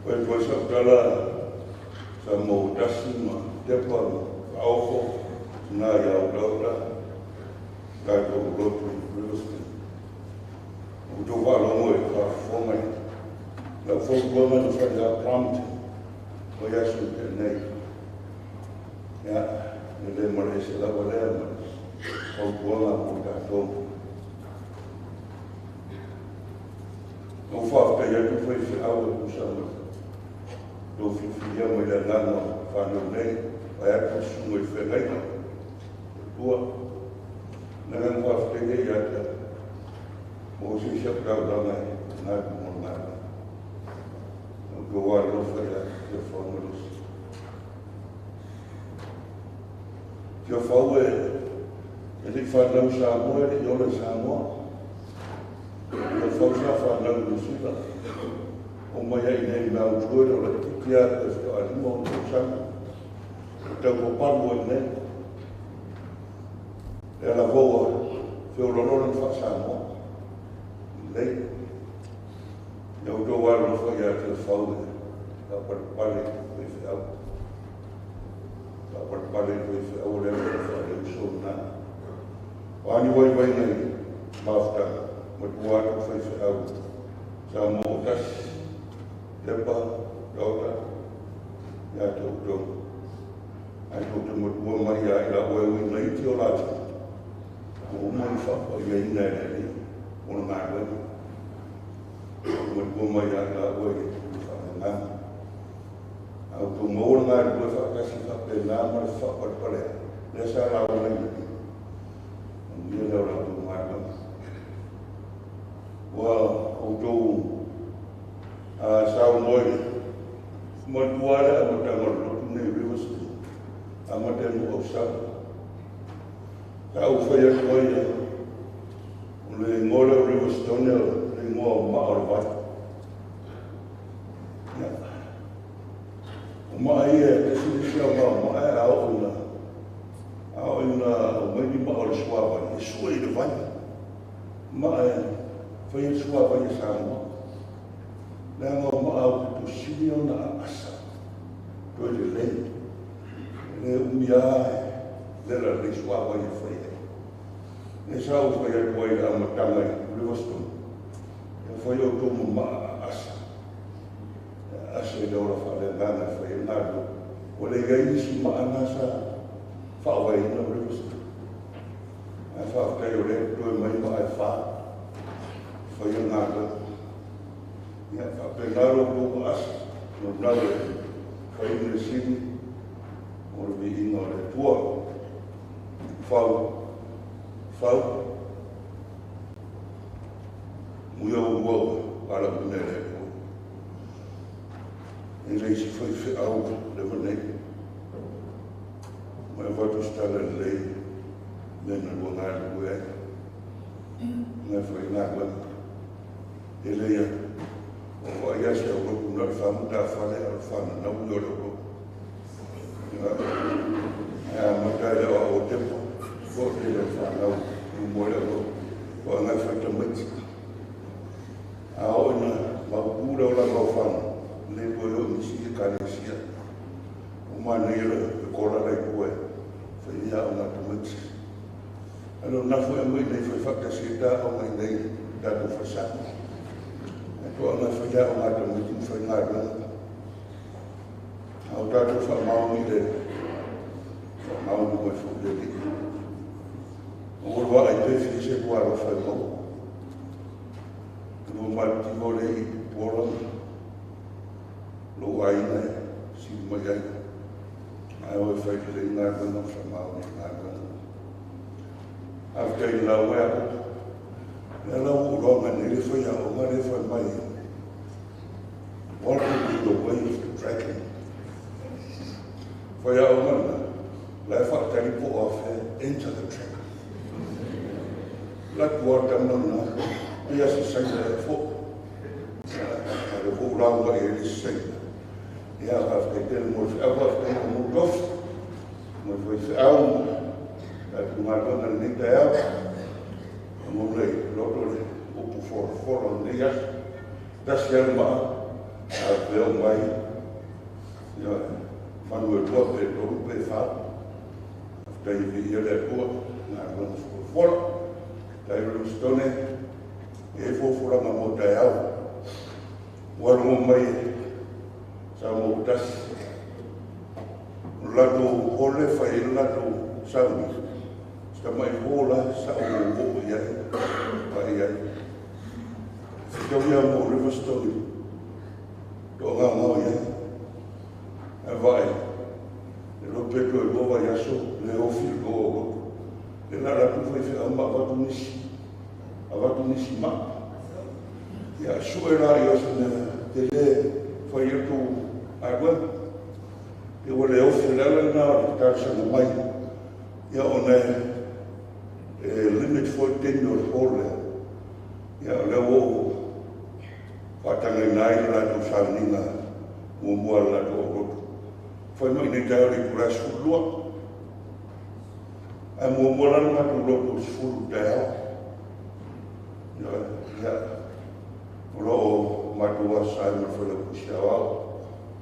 Koe koe sa utala sa mo tasi ma tepa ma aofo nā ia ula tātou lotu Riverstone. O tō whaalongo e whaafofonga i. Lau fautuaga na whai a prompt o ia su te nei. Ia, e le mara ese lava lea ma fautuaga mo tātou. O whaaftai atu whai whiau e pusa mai. Tō whiwhiria mai le nganga whanau nei, ai atu sunga i whengaina. Tua, na ngā whaaftai nei ata. Mo si siap tau langa e ngā tu mo ngā. O tō wā lofa ia kia whaamarosi. Kia whau e e te whanau Samoa e te ole Samoa. Kia whau sa whanau Nusila. O mai ai nei mau tuere o la titia e whakaarima o tō sanga. O tau paparu ai nei. E ala vaua whiololona ni wha Samoa. Lei. Ia o tō wā lofa ia te whau e. Ka parepare koe whiau. Ka parepare koe whiau lea o wha le uso nā. Wāni wai wai nei mafutanga. Ma tua atu whai whiau. Sa mō tasi. Tepa, rauta. Ia te uto. Ai tō te matua mai ia i la oe ui nei te o lāti. Ko uma i whapa ia ina e le o na ngā wena. Matua mai ia i la oe i te wha ngā. Au tō maua ngā rua whakasi whape nā mara whaparepare. Lea sa rā o nei nei. Ia leo rā tō ngā wena. Wa o tō sao moi. Matua le a matanga lotu nei Riverstone. A matanga o sao. Ka au whai atu ai ia. O le ngola o Riverstone o le ngoa o maa o le vai. Ia. O maa ia e te sirisia o maa o maa e ao ina. Ao ina o mai ni maa o le suavai. E sua i le vai. Maa e whai e suavai e Samoa. Lea ngā maa au te sili o na asa. Toi le lei. Le umia e le la le suavai e whai e. E sa o whai atu ai a matanga i Riverstone. E whai o tō maa asa. Asa i le ora whaale ngana whai e ngā rua. O le iai isi maa ngā sa whaawai ina Riverstone. Ai whaaftai o le toi mai maa e wha. Whai e ngā rua. Ia whaapenaro tō asa. No nau e whai i le sini. O le viinga o le tua. Whau. Whau. Muia ua ala mune le tua. E leisi whai whiau le wanei. Mai watu stala le mena lua ngā lua e. Ngai whai ngā lua. E leia. O wha ia se au loku na le whamuta whale a le whana na ui o le loku. A matai le o tepo. Ko te le whanau. Mo le loku. Ko ngai whai tamaiti. A o ina mapura o la ngau whana. Le koe o nisi e kanesia. O mana ia le kora rei koe. Whai ia o ngā tamaiti. Ano nafu e mai nei whai whakasi tā o ngai nei tātou whasaka. E toa ngā whai o ngā tamaiti mwhai ngā runga. Au tātou wha mauni le. Wha mauni mai whai le li. O ora wā ai te whise kua ro whai mau. Lua mai tivo le i pōranga. Lo aina e siu mai ai. Ai oe whai le ngā runga wha mauni ngā runga. After i lau ea koko. Lea lau o roa ngā le whai a o ngā le whai mai. What will be the way of the dragon? Whai a o ngā nā. Lai whakatari po off he, enter the dragon. La tua tamna nā. Pia se saina e fo. A le fo rau mai e le saina. Ia ka whai tele mo whiau wa whai mo tofi. Mo whai whiau. La tu ngā runga nei te au. Mo lei, loto le upu folafola o lenei aso. Tasi lava le maa, a pe oo mai, ia, manu e lua pe tolu pe fa. Faafetai e viia le Atua i galuega folafola. Faafetai Livingstone, e i ai folafolaga mo taeao. Ua logo mai e Samoa ua tasi. O le latou hall e fai ai le latou sauni, si tamai hall la sa ou oo i ai, vaai i ai. Fetaui lava mo Riverstone toagaogao i ai. Ae vaai, le iloa pe toe lua vaiaso le ofi i le tou aulotu. Lea la alu atu faifeau ma avatu nisi, avatu nisi maa. Ia sue la o se mea tele fai ai le tou galuega. Ia ua le ofi, o le ala lena o le talosaga mai. Ia ona e limit foi le taimi o le hall lea. Ia o lea ua ou faatagaina ai le latou sauniga muamua a le latou aulotu. Fai mai nei taeao i le itula e 12. Ae muamua la le matou lotu i le 10 taeao. Ia, o lo o matou asa ai ma le Failautusi Aoao.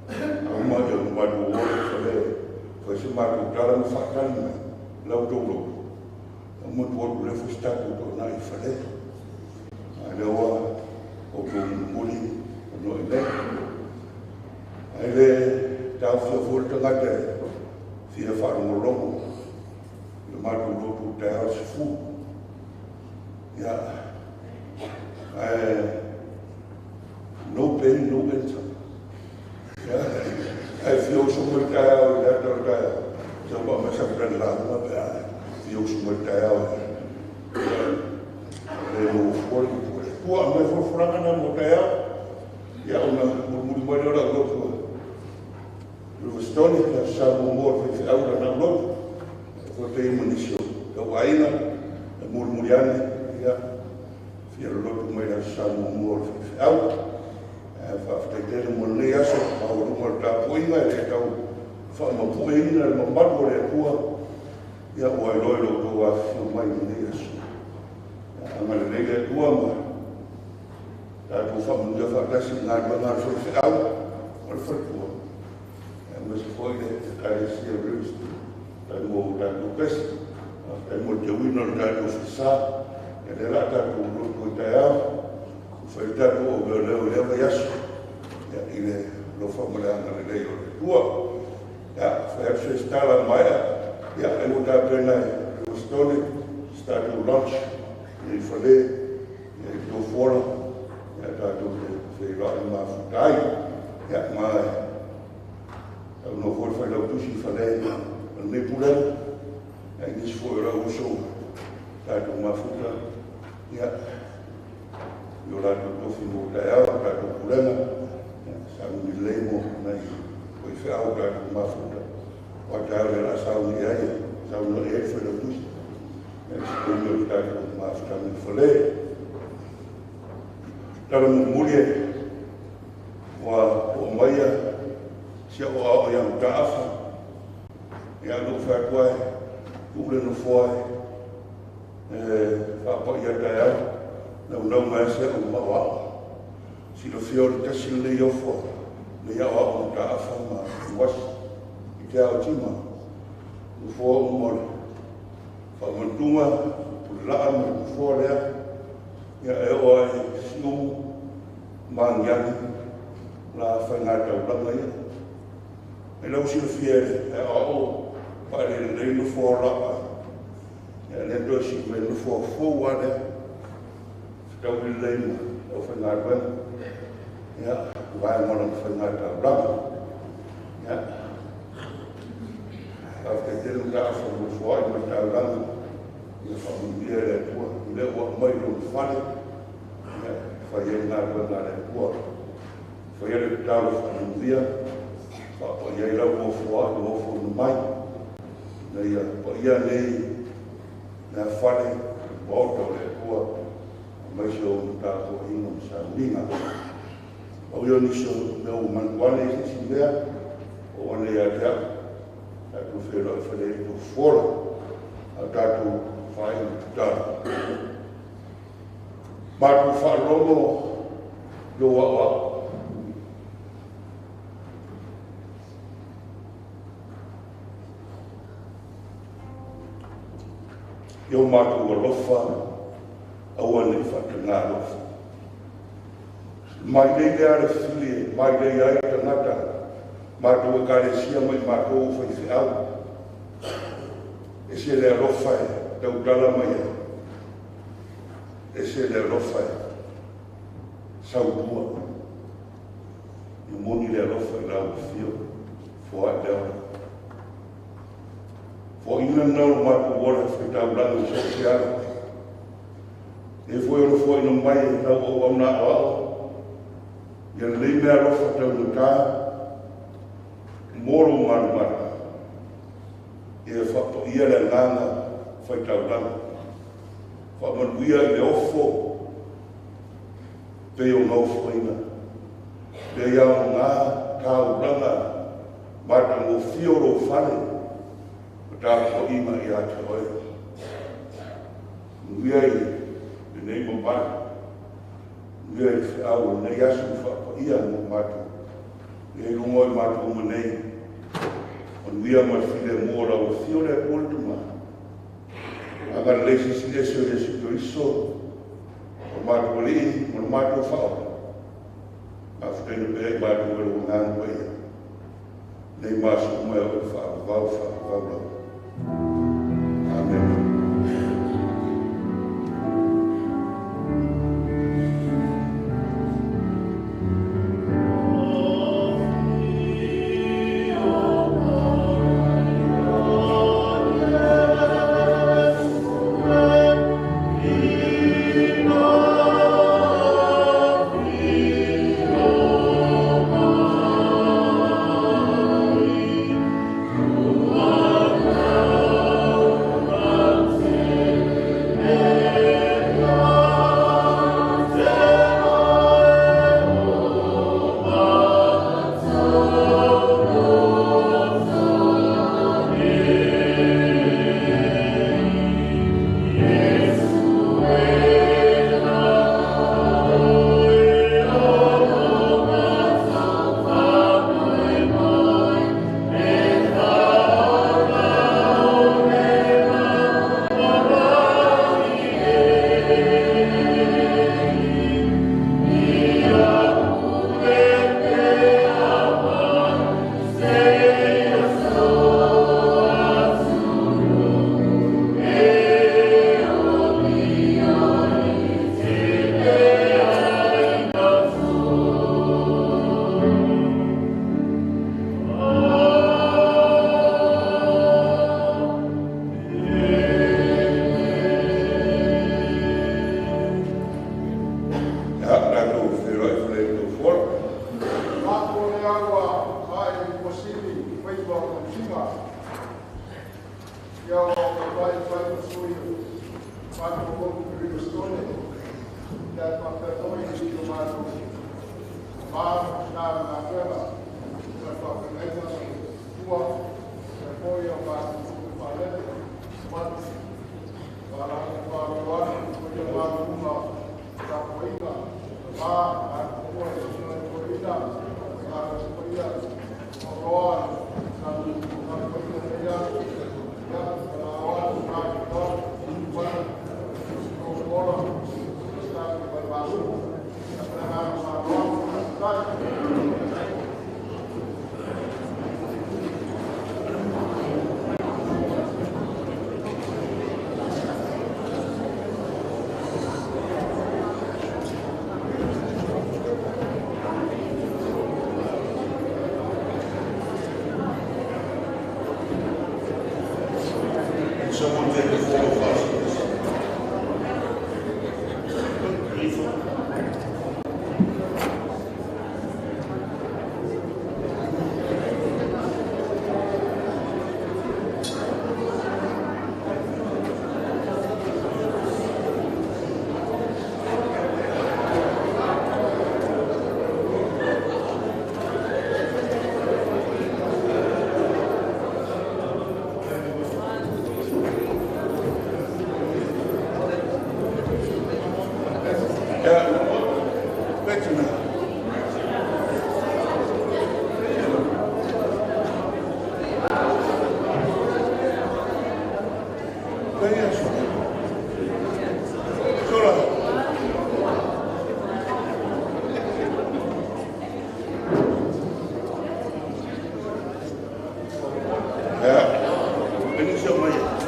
Auma ia o matou o le fale, fai se matou tala ma faatali mai la outou lotu. Auma tu atu lea foi se tatou toanai i fale. A lea ua outou mulimuli o noi nei. Ae le taofia foi le tagata e fia faalogologo i le matou lotu taeao i le 10. Ia, ae no pay, no enter. Ia, ae fia usu mai le taeao i le ata o le taeao. Sau pa mai sa pele lauga pe a fia usu mai le taeao. Ia, le no fua le upu le tua mai folafolaga na mo taeao. Ia, ona mulimuli mai lea o lau lotu Riverstone, le aso Sa muamua o le faifeau i lana aulotu. Foi pei ma nisi o tau aiga, e mulimuli ane, ia, fia lolotu mai le aso Sa muamua o le faifeau. Ae faafetai tele mo lenei aso, maualuga o le tapuaiga e le tau faamapueina le mamalu o le Atua, ia ua iloa i lo outou afifio mai i lenei aso. Ia, agalelei le Atua ma tatou faamanuia faatasi i galuega a le faifeau o le faletua. Aemaise foi le Ekalesia o Riverstone, faafetai mo tatou pese, faafetai mo le teuina o le tatou falesa. Ia lea la tatou lotu ai taeao, ua fai le tatou auleoleo i lea vaiaso, ia, i le alofa ma le agalelei o le Atua. Ia, fai atu se tala maea, ia, ai ua tapena e Riverstone se tatou lunch i fale, ia, i tou fola, ia, tatou te feiloai ma mafuta ai. Ia, ma saunoa foi le Failautusi i fale o lenei pulega, ia, i nisi foi o lau uso tatou mafuta, ia, i o latou tofi mo taeao, tatou pulega, ia, sauni lelei mo nai faifeau tatou mafuta. O taeao le la sauni ai, sauni ai le Failautusi, ia, se taimi o le tatou mafuta i fale. Tala mulimuli e ua oo mai si au aao ia Mataafa, ia lou fai atu ai, tuu le nofoa e faapaia taeao, naunau mai se au maoao. Silafia o le tasi lenei ofo, lenei aoao Mataafa ma Iwasi i te ao tima. Nofoa uma o le faamantuga, pulelaa ma le nofoa lea, ia e oo ai siumu, magiagi, la faiga taulaga ia. Ai lau silafia e aoao faalelelei nofoa o lapa. Ia lea toe sii mai nofoa fou lava lea. Fetaui lelei ma lau faigaluega. Ia, vae ma lona faiga taulaga. Ia, faafetai tele Mataafa mo le foai ma le taulaga. Ia faamanuia e le Atua. O lea ua aumai i lona fale. Ia, fai ai le galuega a le Atua. Fai ai le tatalo faamanuia. Faapaia ai lau ofoai ua ofoina mai. Ina ia paia nei mea fale, maota o le Atua, aemaise o ona tapuaiga ma sauniga. Pau ia o nisi o mea ua manatu ane i se isi mea, o ane ia te au, tatou feiloai fale ai tou fola, a tatou faaiu tatalo. Matou faalogo lou aoao. I o matou alofa, aua nei faatagā alofa. Mai lei lea le fili e mai lei ai tagata, matou ekalesia ma i matou o faifeau. E se le alofa e tautala mai ai. E se le alofa e sautua. Ia moni le alofa i lau afio, foai le ola. Foaiina lena o le matou ola e faitaulaga i so o se ala. E foi o le foaiina mai e lau auauna aoao, ia lelei mea alofa taugata, mo lou malumalu. Ia faapaia le agaga faitaulaga. Faamanuia i le ofo, pei o gaufoina. Lea ia o ngā taulaga matagofie o lou fale, ma tapuaiga ia te oe. Manuia i lenei mamalu, manuia i le feau o lenei aso ma faapaia mo matou. Ia i luga o i matou ma nei, manuia ma le filemu o lau afio le Atua le Tama. Agalelei silisili ese o Iesu Keriso, o le matou Alii ma le matou Faaola. Mafutaina pea i matou e lou Agaga Paia. Nei ma aso uma e oo i le faavavau, faavavau lava. Amene. Ia, tatou feiloai i Falealili Nofoa. Lafo lea ua ae Tuasivi i faiva o tausiga. Ia o papai fai ma sui o matou motu i Livingstone. Ia e faapea foi i o matou ma ma tina ma galuega. Ma le faafeagaiga ma le tua. Ia foi o matou tupe faalele. Matu. Faalaga faaloalo atu o ia maluga tapuaiga. Ma atu e sina toeaina. Ala paia o roa sa tapuaiga nei aso. Ia faaloalo atu ma te toa. O ola. Sa te masu. Ia pala ma roa. Tai. Can someone take the floor of us, please? Good grief. Petina. Peia sola. Sola. Ya. Ini siapa ya?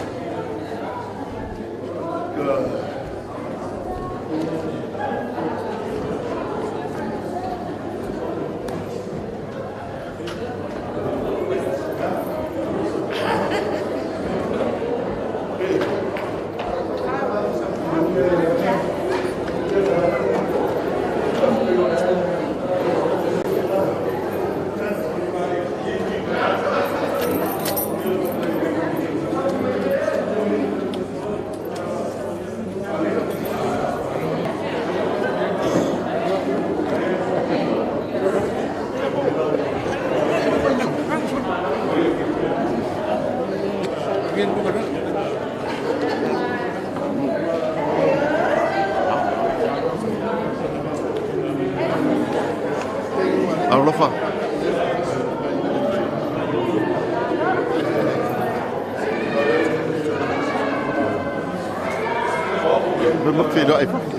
Alofa. Ma feiloai.